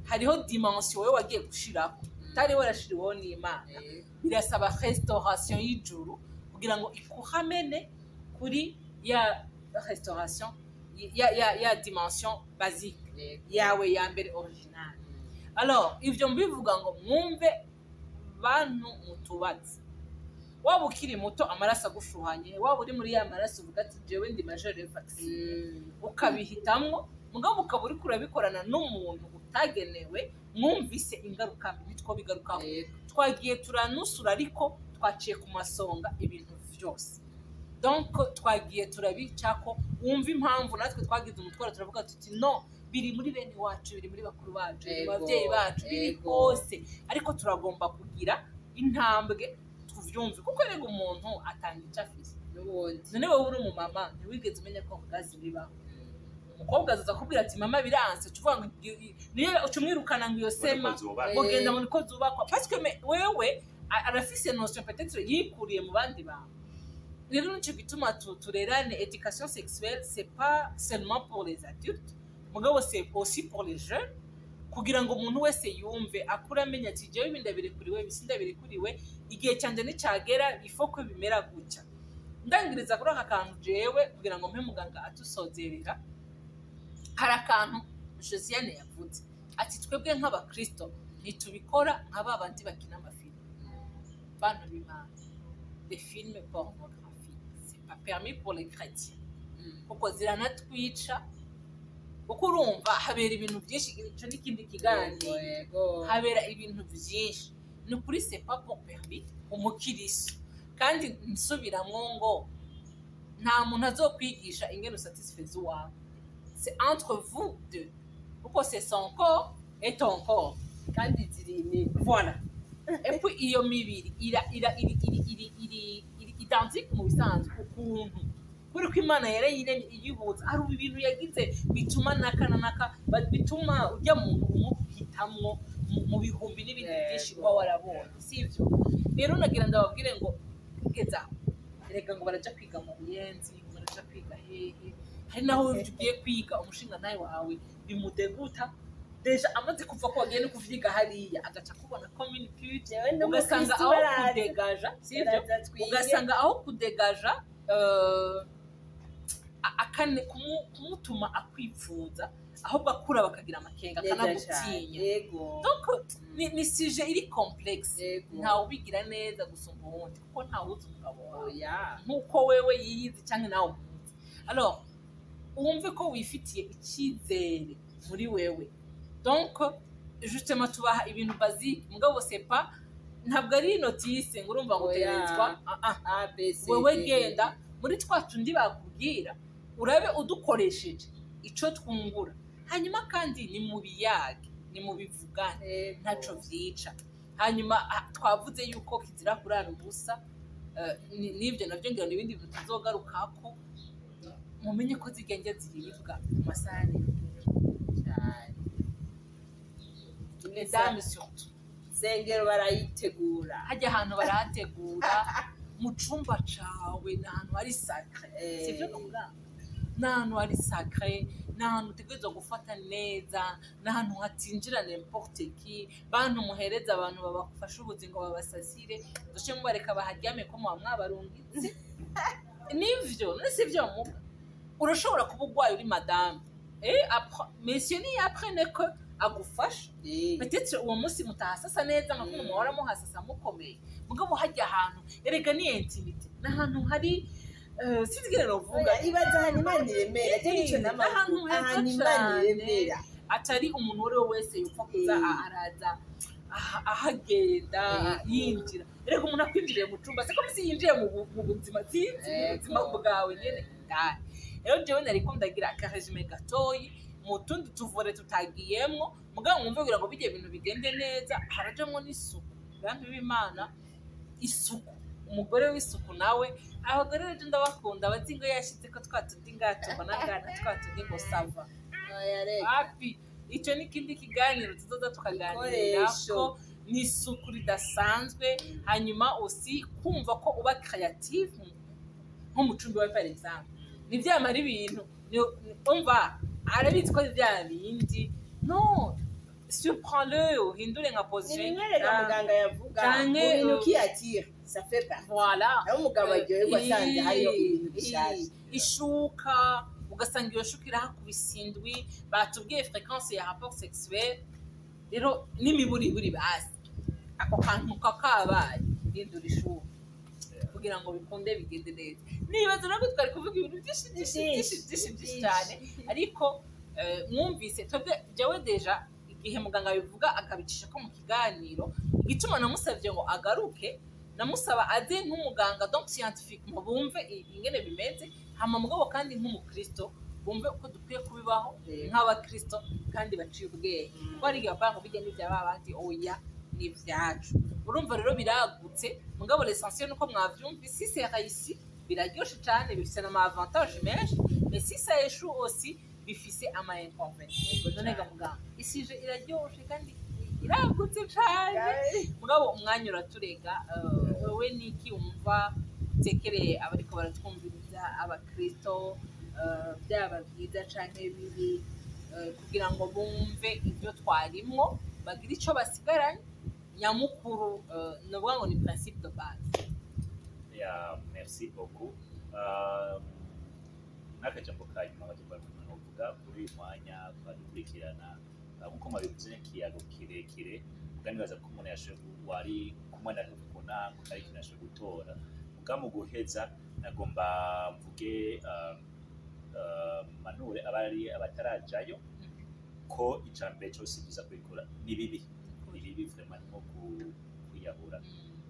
hariho dimension wowe wagiye gushirako utari warashiriweho n'Imana. Birasaba restauration y'ijuru kugira ngo ikuhamene kuri ya restauration ya dimension basique yawe ya mbere originale. Alors ivyo mbivuga ngo mwumve, bantu mutubatse, waba ukiri muto amaraso agushuhanye, waba uri muri ya maraso uvuga ati: "Jewe ndi majeur vacciné", ukabihitamwo, mugabo ukaba uriko urabikorana n'umuntu utagenewe, mwumvise ingaruka mbi nitwo bigarukaho. Twagiye turanusura, ariko twaciye ku masonga ibintu vyose, donc twagiye turabicako. Wumva impamvu natwe twagize umutwaro, turavuga tuti: "No biri muri bene wacu, biri muri bakuru bacu, biri mu babyeyi bacu, biri hose", ariko turagomba kugira intambwe tuvyumve, kuko rega umuntu atanga icyo afise. N'ubundi. None wowe uri umumama, ntiwigeze umenya ko gazi bibaho, umukobwa azaza akubwira ati: "Mama, biranse", uca uvuga ngo niyo uca umwirukana ngo iyo sema ngo genda ngo niko zubakwa, parce que wewe arafise notion peut-être yikuriye mu bandi bantu. Rero nico gituma turerane. Éducation sexuelle, c'est pas seulement pour les adultes, mugabo c'est aussi pour les jeunes, kugira ngo umuntu wese yumve, akure amenya ati: "Jewe ibi ndabirekuriwe, ibi sindabirekuriwe, igihe cyanjye nicagera ifo ko bimera gutya." Ndangiriza kuri aka kantu jewe kugira ngo mpe muganga atusozerera. Hari akantu Josiane yavuze ati: "Twebwe nk'abakristo ntitubikora nka ba bandi bakina amafilime." Bantu b'Imana, les films pornographiques, c'est pas permis pour les chrétiens, kuko ziranatwica, kuko urumva habera ibintu byinshi. Icyo n'ikindi kiganiro. Habera ibintu byinshi, ni ukuri, c'est pas pour permis umukiristo. Kandi nsubiramwo ngo nta muntu azokwigisha ingene usatisfeza uwawe, c'est entre vous deux, kuko c'est son corps et ton corps. Kandi ziri imigwi. Voilà, et puis iyo mibiri ira ira iri iri iri iri iri identique mu bisanzwe, ukuntu kuri ko Imana yarayiremye iyihuza. Hari ibintu yagize bituma naka na naka bituma ujya muntu umuhitamwo mu bihumbi n'ibindi byinshi uba warabonye, sivyo? Rero nagira ndababwire ngo kugeza aho, erega ngo baraja kwiga mu Buyenzi, ngo baraja kwiga hehe, hari naho ugiye kwiga umushinga nawe wawe bimudeguta déjà amaze kuva ko wagiye no kuvyiga hariya, agaca kubona comme une pute. Jewe Ugasanga n'umukristo aho baraza. kudegaja, sivyo? Baraza twige. Ugasanga aho kudegaja akane kumutuma akwipfuza, ahubwo akura bakagira amakenga, Neza akanagutinya. cane. Donc ni sujet iri complexe. Ntawe ubigira neza gusumba uwundi, kuko ntawe uzi umugabo wawe Oya. nk'uko wewe yiyizi cyangwa nawe umuzi. Alors Wumve ko wifitiye icyizere muri wewe. Donc justement tubaha ibintu basique, mugabo c'est pas, ntabwo ari notice ngo urumva ngo Oya. utegerezwa. Ah, ah. A B C Wewe D, E. genda muri twa tundi bakubwira, urabe udukoresheje ico twungura. Hanyuma kandi ni mu biyage, ni mu bivugane, ntaco vyica. Hanyuma twavuze yuko kizira kurara ubusa. N'ibyo navyo ngira n'ibindi bintu tuzogarukako. Mumenye ko zigenge ziribwa ku masahani. Cyane. Les dames surtout. Sengero barayitegura. Hajya ahantu barahategura mu cumba cawe, ni ahantu hari sacré. Sivyo muganga? Ni ahantu hari sacré, ni ahantu utegerezwa gufata neza, ni ahantu hatinjira n'importe qui. Bantu muhereza abantu babafasha ubuzi ngo babasasire, duce mubareka baharyame ko muba mwabarungitse. Nivyo none sivyo muga? Urashobora kuba urwaye uri madame, eh monsieur ni apprene ko agufasha. Peut-être uwo munsi mutahasasa neza nka kumwe muhora muhasasa mukomeye, mugabo hajya ahantu erega ni intimité, ni ahantu hari sinzi ingene novuga. Oya, ibaza ahantu Imana iremera je nico. Ahantu heza Ahantu Imana cane. iremera. Atari umuntu uwo ari we wese yupfa kuza araza ahagenda yinjira. Erega umuntu akwinjiriye mu cumba, c'est comme si yinjiye mu buzima, sinzi, mu buzima bwawe nyene indani. Rero jewe nariko ndagira aka résumé gatoyi mu tundi tuvure tutagiyemwo, mugabo mwumve, kugira ngo bijye ibintu bigende neza harajamwo n'isuku. Bantu b'Imana, isuku, umugore w'isuku nawe. Abagore rero ndabakunda, bazi ngo yashize ko twa tundi ngaha tubona ngaha na twa tundi ngo ça va. Oya, reka. Hafi icyo ni ikindi kiganiro tuzoza tukaganira. Ibikoresho. Ko ni isuku ridasanzwe. Hanyuma aussi kumva ko uba créative nko mu cumbi wawe, par exemple, ntibyamara ibintu umva arabizi ko ari bya bindi, no surprends-le, uhindure nka Ni position. bimwe rega muganga yavuga Canke, mu bintu qui attire, ça fait partie. Voilà. Aho umugabo aryoherwa asanze hariyo ibintu bishaje. Ishuka, ugasanga iyo shuka irahakubise indwi. Batubwiye fréquence ya rapport sexuel rero n'imiburiburi, basi ako kantu kakabaye, hindura ishuka kugira ngo bikunde bigende neza. Nibaza nabwo twari kuvuga ibintu byinshi byinshi byinshi byinshi byinshi cyane, ariko mwumvise twebwe, jewe déjà igihe muganga abivuga akabicisha ko mu kiganiro, igituma namusabye ngo agaruke, namusaba aze nk'umuganga, donc scientifique, ngo bumve ingene bimeze, hama mugabo kandi nk'umukristo bumve uko dukwiye kubibaho nk'abakristo kandi baciye ubwenge, kuko hari igihe bavuga ngo bijya n'ibya babandi. Oya, ni ibyacu. Urumva rero biragutse, mugabo l'essentiel nuko mwavyumvise. Si c'est réussi, biraryoshe cane, bifise n'ama avantage menshi, mais si ça échoue aussi, bifise ama inconvénients. None ga muganga, i sujet iraryoshe kandi iragutse cane, mugabo umwanya uraturega. Wewe niki wumva utekereye abariko baratwumviriza, abakristo, byaba byiza canke bibi, kugira ngo bumve ibyo twarimwo, bagire ico basigaranye nyamukuru, novuga ngo ni principe de base? Ya, merci beaucoup. Nk'akajambo ka nyuma novuga kuri uyu mwanya twadukurikirana, nkuko mwabivuze, n'ikiyago kirekire, muga nibaza ko umuntu yashoboye wari kumwe na ku ntango ari ikintu yashoboye gutora. Muga mu guheza nagomba mvuge, manure abari abatarajayo ko icambere cose byiza kubikora. Ni bibi, ni bibi vraiment, nko kwiyahura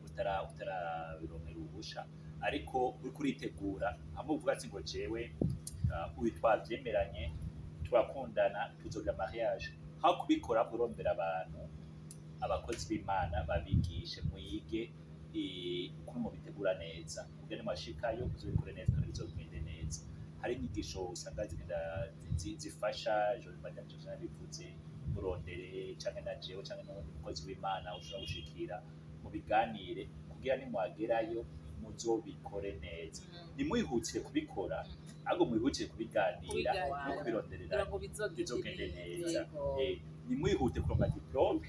utarabironkera uruhusha, ariko uriko uritegura hamwe uvuga ati ngo jewe uyu twavyemeranye, turakundana, tuzogira mariage, aho kubikora urondera abantu, abakozi b'Imana babigishe, mwige ukuntu mubitegura neza kugira nimwashikayo muzobikore neza kandi bizogende neza. Hari inyigisho usanga zigenda zifasha. Madame Josiane yabivuze, murondere canke na jewe canke n'uwundi mukozi w'Imana ushobora gushikira, mubiganire kugira nimwagerayo muzobikore neza. Ntimwihutire kubikora, ahubwo mwihutire kubiganira Kubiganira. no kubironderera kugira ngo bizogende bizogende neza. Yego. Nimwihute kuronka diplôme,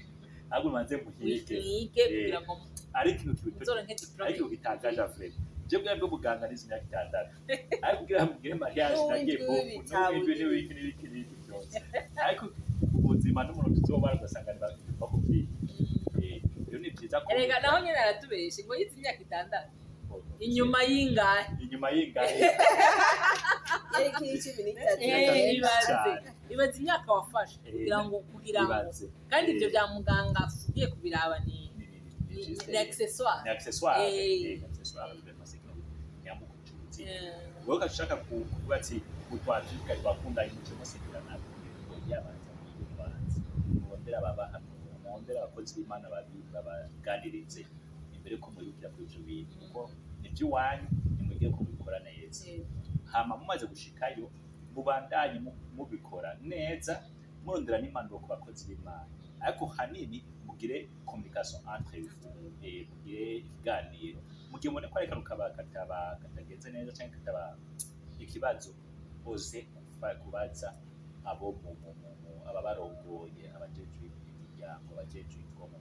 ahubwo mubanze muhige. Mwige kugira ngo Ari ikintu kiruta muzoronke diplôme. Ariko gitangaje vraiment, je bwa bwo buganga nizi imyaka 6, ariko kugira ngo mugire mariage nagiye N'uwindwi boku w'ibitabo. N'uwindwi n'ibiki n'ibiki n'ibiki byose, ariko ubuzima n'umuntu tuzobara ugasanga ntibakubwiye. Rero ni byiza ko Erega naho nyene aratubeshe ngo yize imyaka 6. Inyuma y'ingahe? Inyuma y'ingahe? Yari kiri 13. Ibaze. Cyane. Ibaze imyaka wafashe kugira ngo Ibaze. kandi ibyo bya muganga ugiye kubiraba ni Ni ni accessoire. Ni accessoire. Eh. Ni accessoire vraiment, c'est que nyamukucuzi Eh, wowe ugashaka kuvuga ati utwavyuka twakundanye muce musegerana, yabanza mubanze murondera ababahanura, murondera abakozi b'Imana babaganirize imbere ko mwirukira kuri ivyo bintu, kuko ni ivy'iwanyu, nimwigire ko mubikora neza. Hama mumaze gushikayo, mubandanye mubikora neza, murondera n'impanuro ku bakozi b'Imana, ariko hanini mugire communication entre vous, mugire ibiganiro mu gihe mubona ko ari akantu kaba kataba katagenze neza canke kataba ikibazo, oze kubaza abo ababarongoye, abajejwe imiryango, abajejwe ingo mu.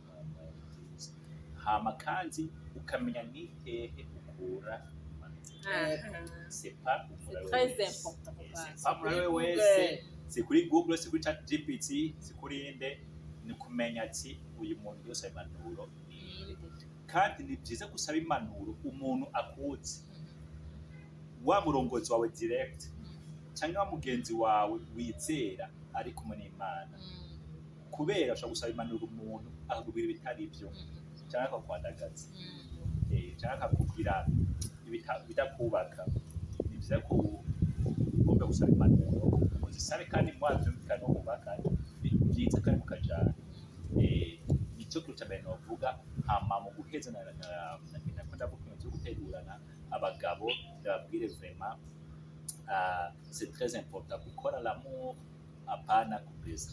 Hama kandi ukamenya ni hehe ukura impanuro. C'est pas C'est très important. C'est pas muri wewe wese, si kuri Google, si kuri ChatGPT, si kuri inde. Ni kumenya ati uyu muntu yose impanuro ni inde. Kandi ni byiza gusaba impanuro umuntu akuzi, wa murongozi wawe direct cyangwa wa mugenzi wawe wizera ari kumwe n'Imana, kubera ushobora gusaba impanuro umuntu akakubwira ibitari byo cyangwa akakwandagaza, cyangwa akakubwira ibitakubaka. Ni byiza ko ugomba gusaba impanuro, muzisabe kandi mwavyumvikana no mubaka, ni byiza kandi mukajana. Nico kintu ca mbere novuga. Hama mu guheza, nako ndavuga ibintu vyo gutegurana, abagabo ndababwire vraiment, c'est très important gukora l'amour, apana kupesa.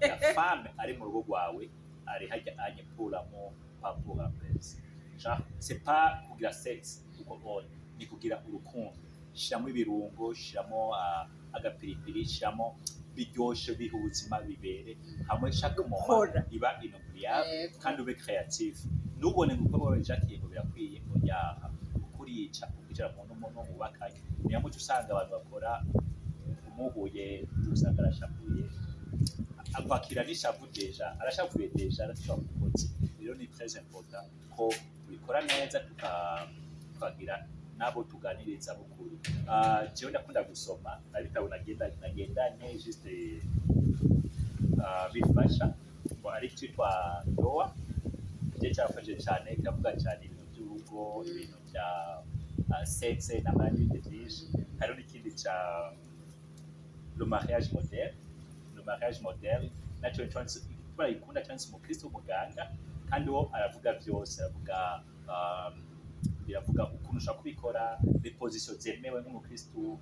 La femme ari mu rugo rwawe ari hajya anye pour l'amour, pas pour la plaisir. Genre, c'est pas kugira sexe uko on ni kugira urukundo, shiramo ibirungo, shiramo agapiripiri, shiramo biryoshe, biha ubuzima, bibere hamwe chaque moment Gukora. iba inoubliable. Yego. Kandi ube créatif, ntubone ngo uko wowe Jackie ngo birakwiye ngo yaha ukurica ukicara mu n'umuntu wubakanye. Niyo muco usanga abantu bakora umuhuye, usanga arashavuye, akwakira n'ishavu, déjà arashavuye, déjà arashobora umukozi. Rero ni très important ko tubikora neza, tukagira n'abo tuganiriza bukuri. Jewe ndakunda gusoma, hari ibitabo nagendanye juste, bifasha ngo ari cyitwa Ndoa, je cyafashe cyane, kiravuga cyane ibintu by'urugo, ibintu bya sexe n'amara n'ibindi byinshi. Hariho n'ikindi cya Le mariage moderne. Le mariage moderne nacyo turayikunda cyane, umukristo w'umuganga, kandi wo aravuga byose, aravuga biravuga ukuntu ushobora kubikora, les positions zemewe nk'umukristo,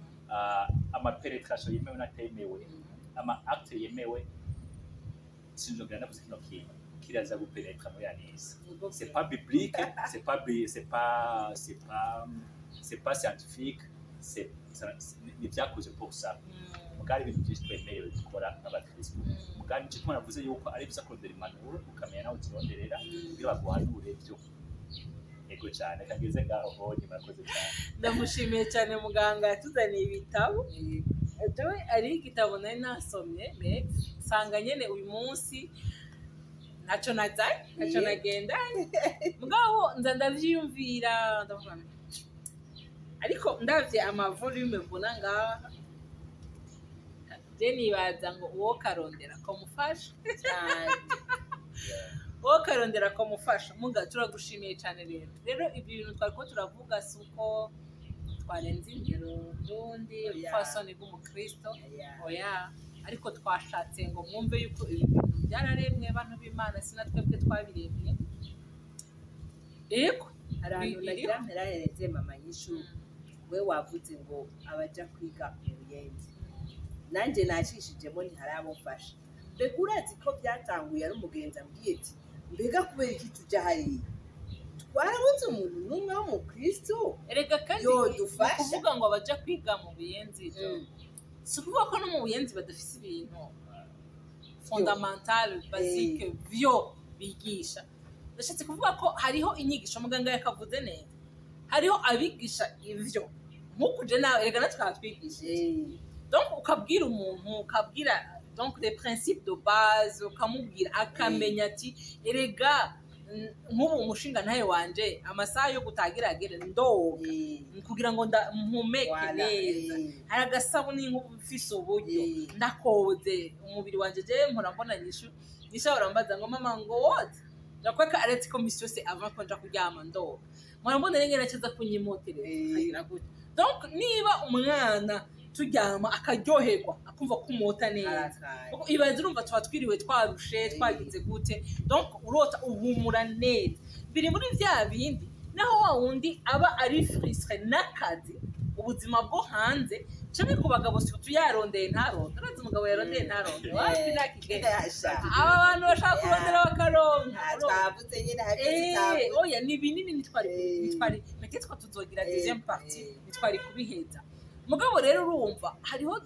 ama pénétration yemewe n'atemewe, ama acte yemewe. Sinzongera navuze kino kintu kiraza gupenetra muri anise. C'est pas biblique, c'est pas scientifique, c'est ni byakoze pour ça. Mugari ibintu byinshi twemerewe gukora nk'abakristo, mugari nicyo tuma navuze yuko ari byiza kurondera impanuro, ukamenya nawe uzironderera kugira baguhanure byo. Ego cyane, kageze ngaho honye, murakoze cyane. Ndamushimiye cyane muganga yatuzaniye ibitabo. Jewe hariho igitabo nari nasomye, mais nsanga nyene uyu munsi ntacyo nazanye, ntacyo nagendanye, mugabo nza ndavyiyumvira, ndavuga nti, ariko ndavye ama volume mbona ngaha, je nibaza ngo uwo karondera ko mufasha cyane. Wowe karondera ko mufasha. Muga turagushimiye cyane. Rero ibi bintu twari ko turavuga si uko twarenze ingero z'undi ubupfasoni bw'umukristo, oya, ariko twashatse ngo mwumve yuko ibi bintu byararemwe, bantu b'Imana, si na twebwe twabiremye. Yego. Hari ahantu Biriho. nagira mperahereze mama nyishu. We wavuze ngo abaja kwiga mu Buyenzi, nanjye nacishijemo ntihari abo mfasha. Mbega urazi ko byatanguye ari umugenzi ambwiye ati: "Mbega kubera iki tuja hariya? Twarabuze umuntu n'umwe w'umukristo Erega kandi yodufasha?" ni ukuvuga ngo abaja kwiga mu Buyenzi, si ukuvuga ko no mu Buyenzi badafise ibintu fondamental, basique vyo bigisha. Ndashatse kuvuga ko hariho inyigisho, muganga yakavuze neza, hariho abigisha ivyo nk'uku je nawe erega natwe twatwigishije. Donc ukabwira umuntu, ukabwira donc des principes de base, ukamubwira akamenya ati erega Nk'ubu umushinga ntaye wanje amasaha yo gutagira agere ndoga kugira ngo mpumeke Voilà, neza. Hari agasabuni, nk'ubu mfise uburyo, ndakoze umubiri wanje. Je mpora mbona nyishu nyishu ahora ambaza ngo: "Mama," ngo "woze ndakweka aretse ko misi yose ava ko nja kuryama ndoga." Mpora mbona rero ngene acaza kunyimotereza akagira gutya. Donc niba umwana turyama akaryoherwa, akumva ko umota neza, Arakaye. kuko ibaze, urumva tuba twiriwe twarushe, twagize gute, donc urota uhumura neza. Biri muri vya bindi naho wa wundi aba ari frustré n'akazi, ubuzima bwo hanze, canke ku bagabo surtout, yarondeye ntaronde. Urazi umugabo yarondeye ntaronde, wapi, ntakigenda. Asha. Aba bantu bashaka kurondera bakaronka. Ah, twavuze nyine hari ibyo Eh, tutavuze. oya, ni binini, nitwari nitwari peut-être ko tuzogira deuxième partie, nitwari kubiheza. Mugabo rero urumva hariho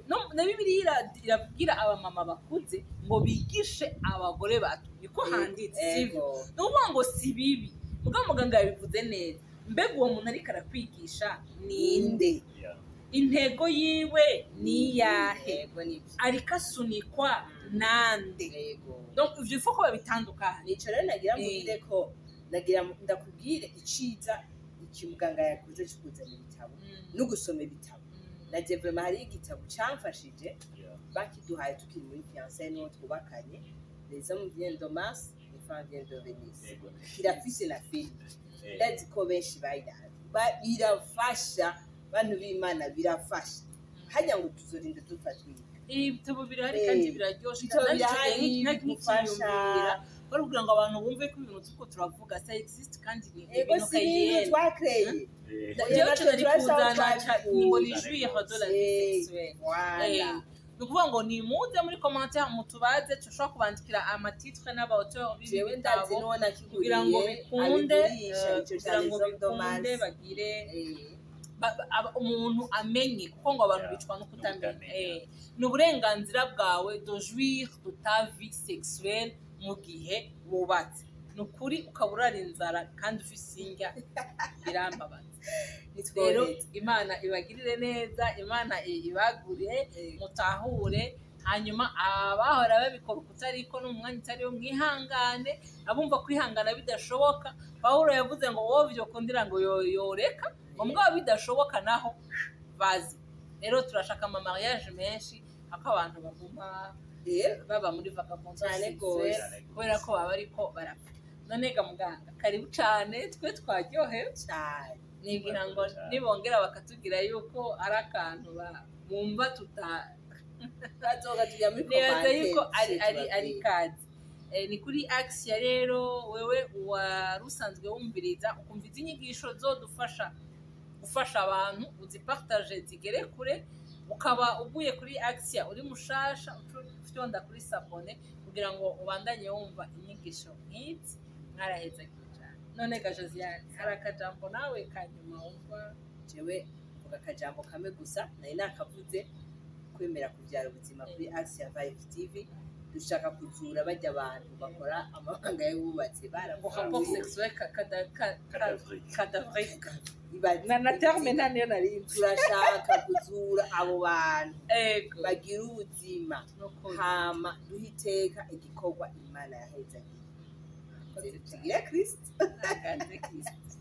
no na Bibiliya irabwira abamama bakuze ngo bigishe abagore bato, niko handitse, sivyo? Ego. Ni ukuvuga ngo si bibi, mugabo muganga yabivuze neza. Mbega uwo muntu ariko arakwigisha ninde? Ninde? Intego yiwe ni iyahe? Ego, nibyo. Ariko asunikwa nande? Ego. Donc ivyo il faut ko babitandukanya. Nico rero nagira mubwire ko nagira ndakubwire iciza iki muganga yakoze cyo kuzana ibitabo no gusoma ibitabo. Na development, hariyo igitabo camfashije, bakiduhaye tukiri muri fiançailles n'uwo twubakanye, "Les hommes viennent de Mars, les femmes viennent de Venus". Kirafise na film. Ndazi ko benshi bayiravye. Birafasha bantu b'Imana, birafasha. Hajya ngo tuzorinda dupfa twiga. Ibitabo birahari kandi biraryoshe. Ibitabo Kandi birahari, nk'ikiyumvira bigufasha. bari kugira ngo abantu bumve ko ibintu turiko turavuga ça existe kandi ni Ego, ibintu si ibintu kayiyeri. twakreye. Jewe Natwe ico nari turashaka kuzana twabikuye. ngo ni jouir de la vie sexuelle. Voilà. Ni ukuvuga ngo nimuze muri commentaire mutubaze, tushobora kubandikira amatitre n'aba auteur b'ibi Jewe ndazi bitabo n'uwo nakiguriye kugira ngo bikunde, abigurisha, ico ca kugira ngo Les Hommes de bikunde Mars. bagire umuntu amenye, kuko ngo abantu bicwa no kutamenya. No kutamenya. Ni uburenganzira bwawe de jouir de ta vie sexuelle mu gihe wubatse. Ni ukuri, ukaba urara inzara kandi ufise indya, birambabaza. Rero Nitworeze. Imana ibagirire neza, Imana ibagure, mutahure. Hanyuma abahora babikora ukutariko no mu mwanya utariwo, mwihangane. Abumva kwihangana bidashoboka, Pawulo yavuze ngo wowe vyokundira ngo yoreka ngo mugabo bidashoboka naho bazi. Rero turashaka ama mariage menshi ako abantu baguma baba muri vagabond Cane sexuelle, gose. kubera ko baba ariko barapfa. None ga muganga, karibu cane, twe twaryohewe. Cane. Nibwira ngo Murakoze cane. nibongera bakatubwira yuko ari akantu bumva tuta Bazoga tujya muri nibaza yuko commentaire, ari tubabwire. kazi. Ni kuri Axia. Rero wewe wari usanzwe wumviriza, ukumva izi nyigisho zodufasha gufasha abantu, uzipartage zigere kure. Ukaba uguye kuri Axia uri mushasha, ufyonda kuri s'abonner kugira ngo ubandanye wumva inyigisho nk'izi. Mwarahezagiwe cyane. None ga Josiane, hari akajambo nawe kanyuma wumva? Jewe mvuga akajambo kamwe gusa nari nakavuze: kwemera kubyara ubuzima kuri Asia Vibe TV. Dushaka kuzura bajya abantu bakora amabanga y'ububatsi Ngo rapport barapfuye. sexuel Cadavérique. Cadavérique. Ibaze. Na terme nta niyo narinzi. Turashaka kuzura abo bantu bagira ubuzima, Nukuri. hama duhe iteka igikorwa Imana yahezagiye. Tugire Kristo. Ntaganze Kristo.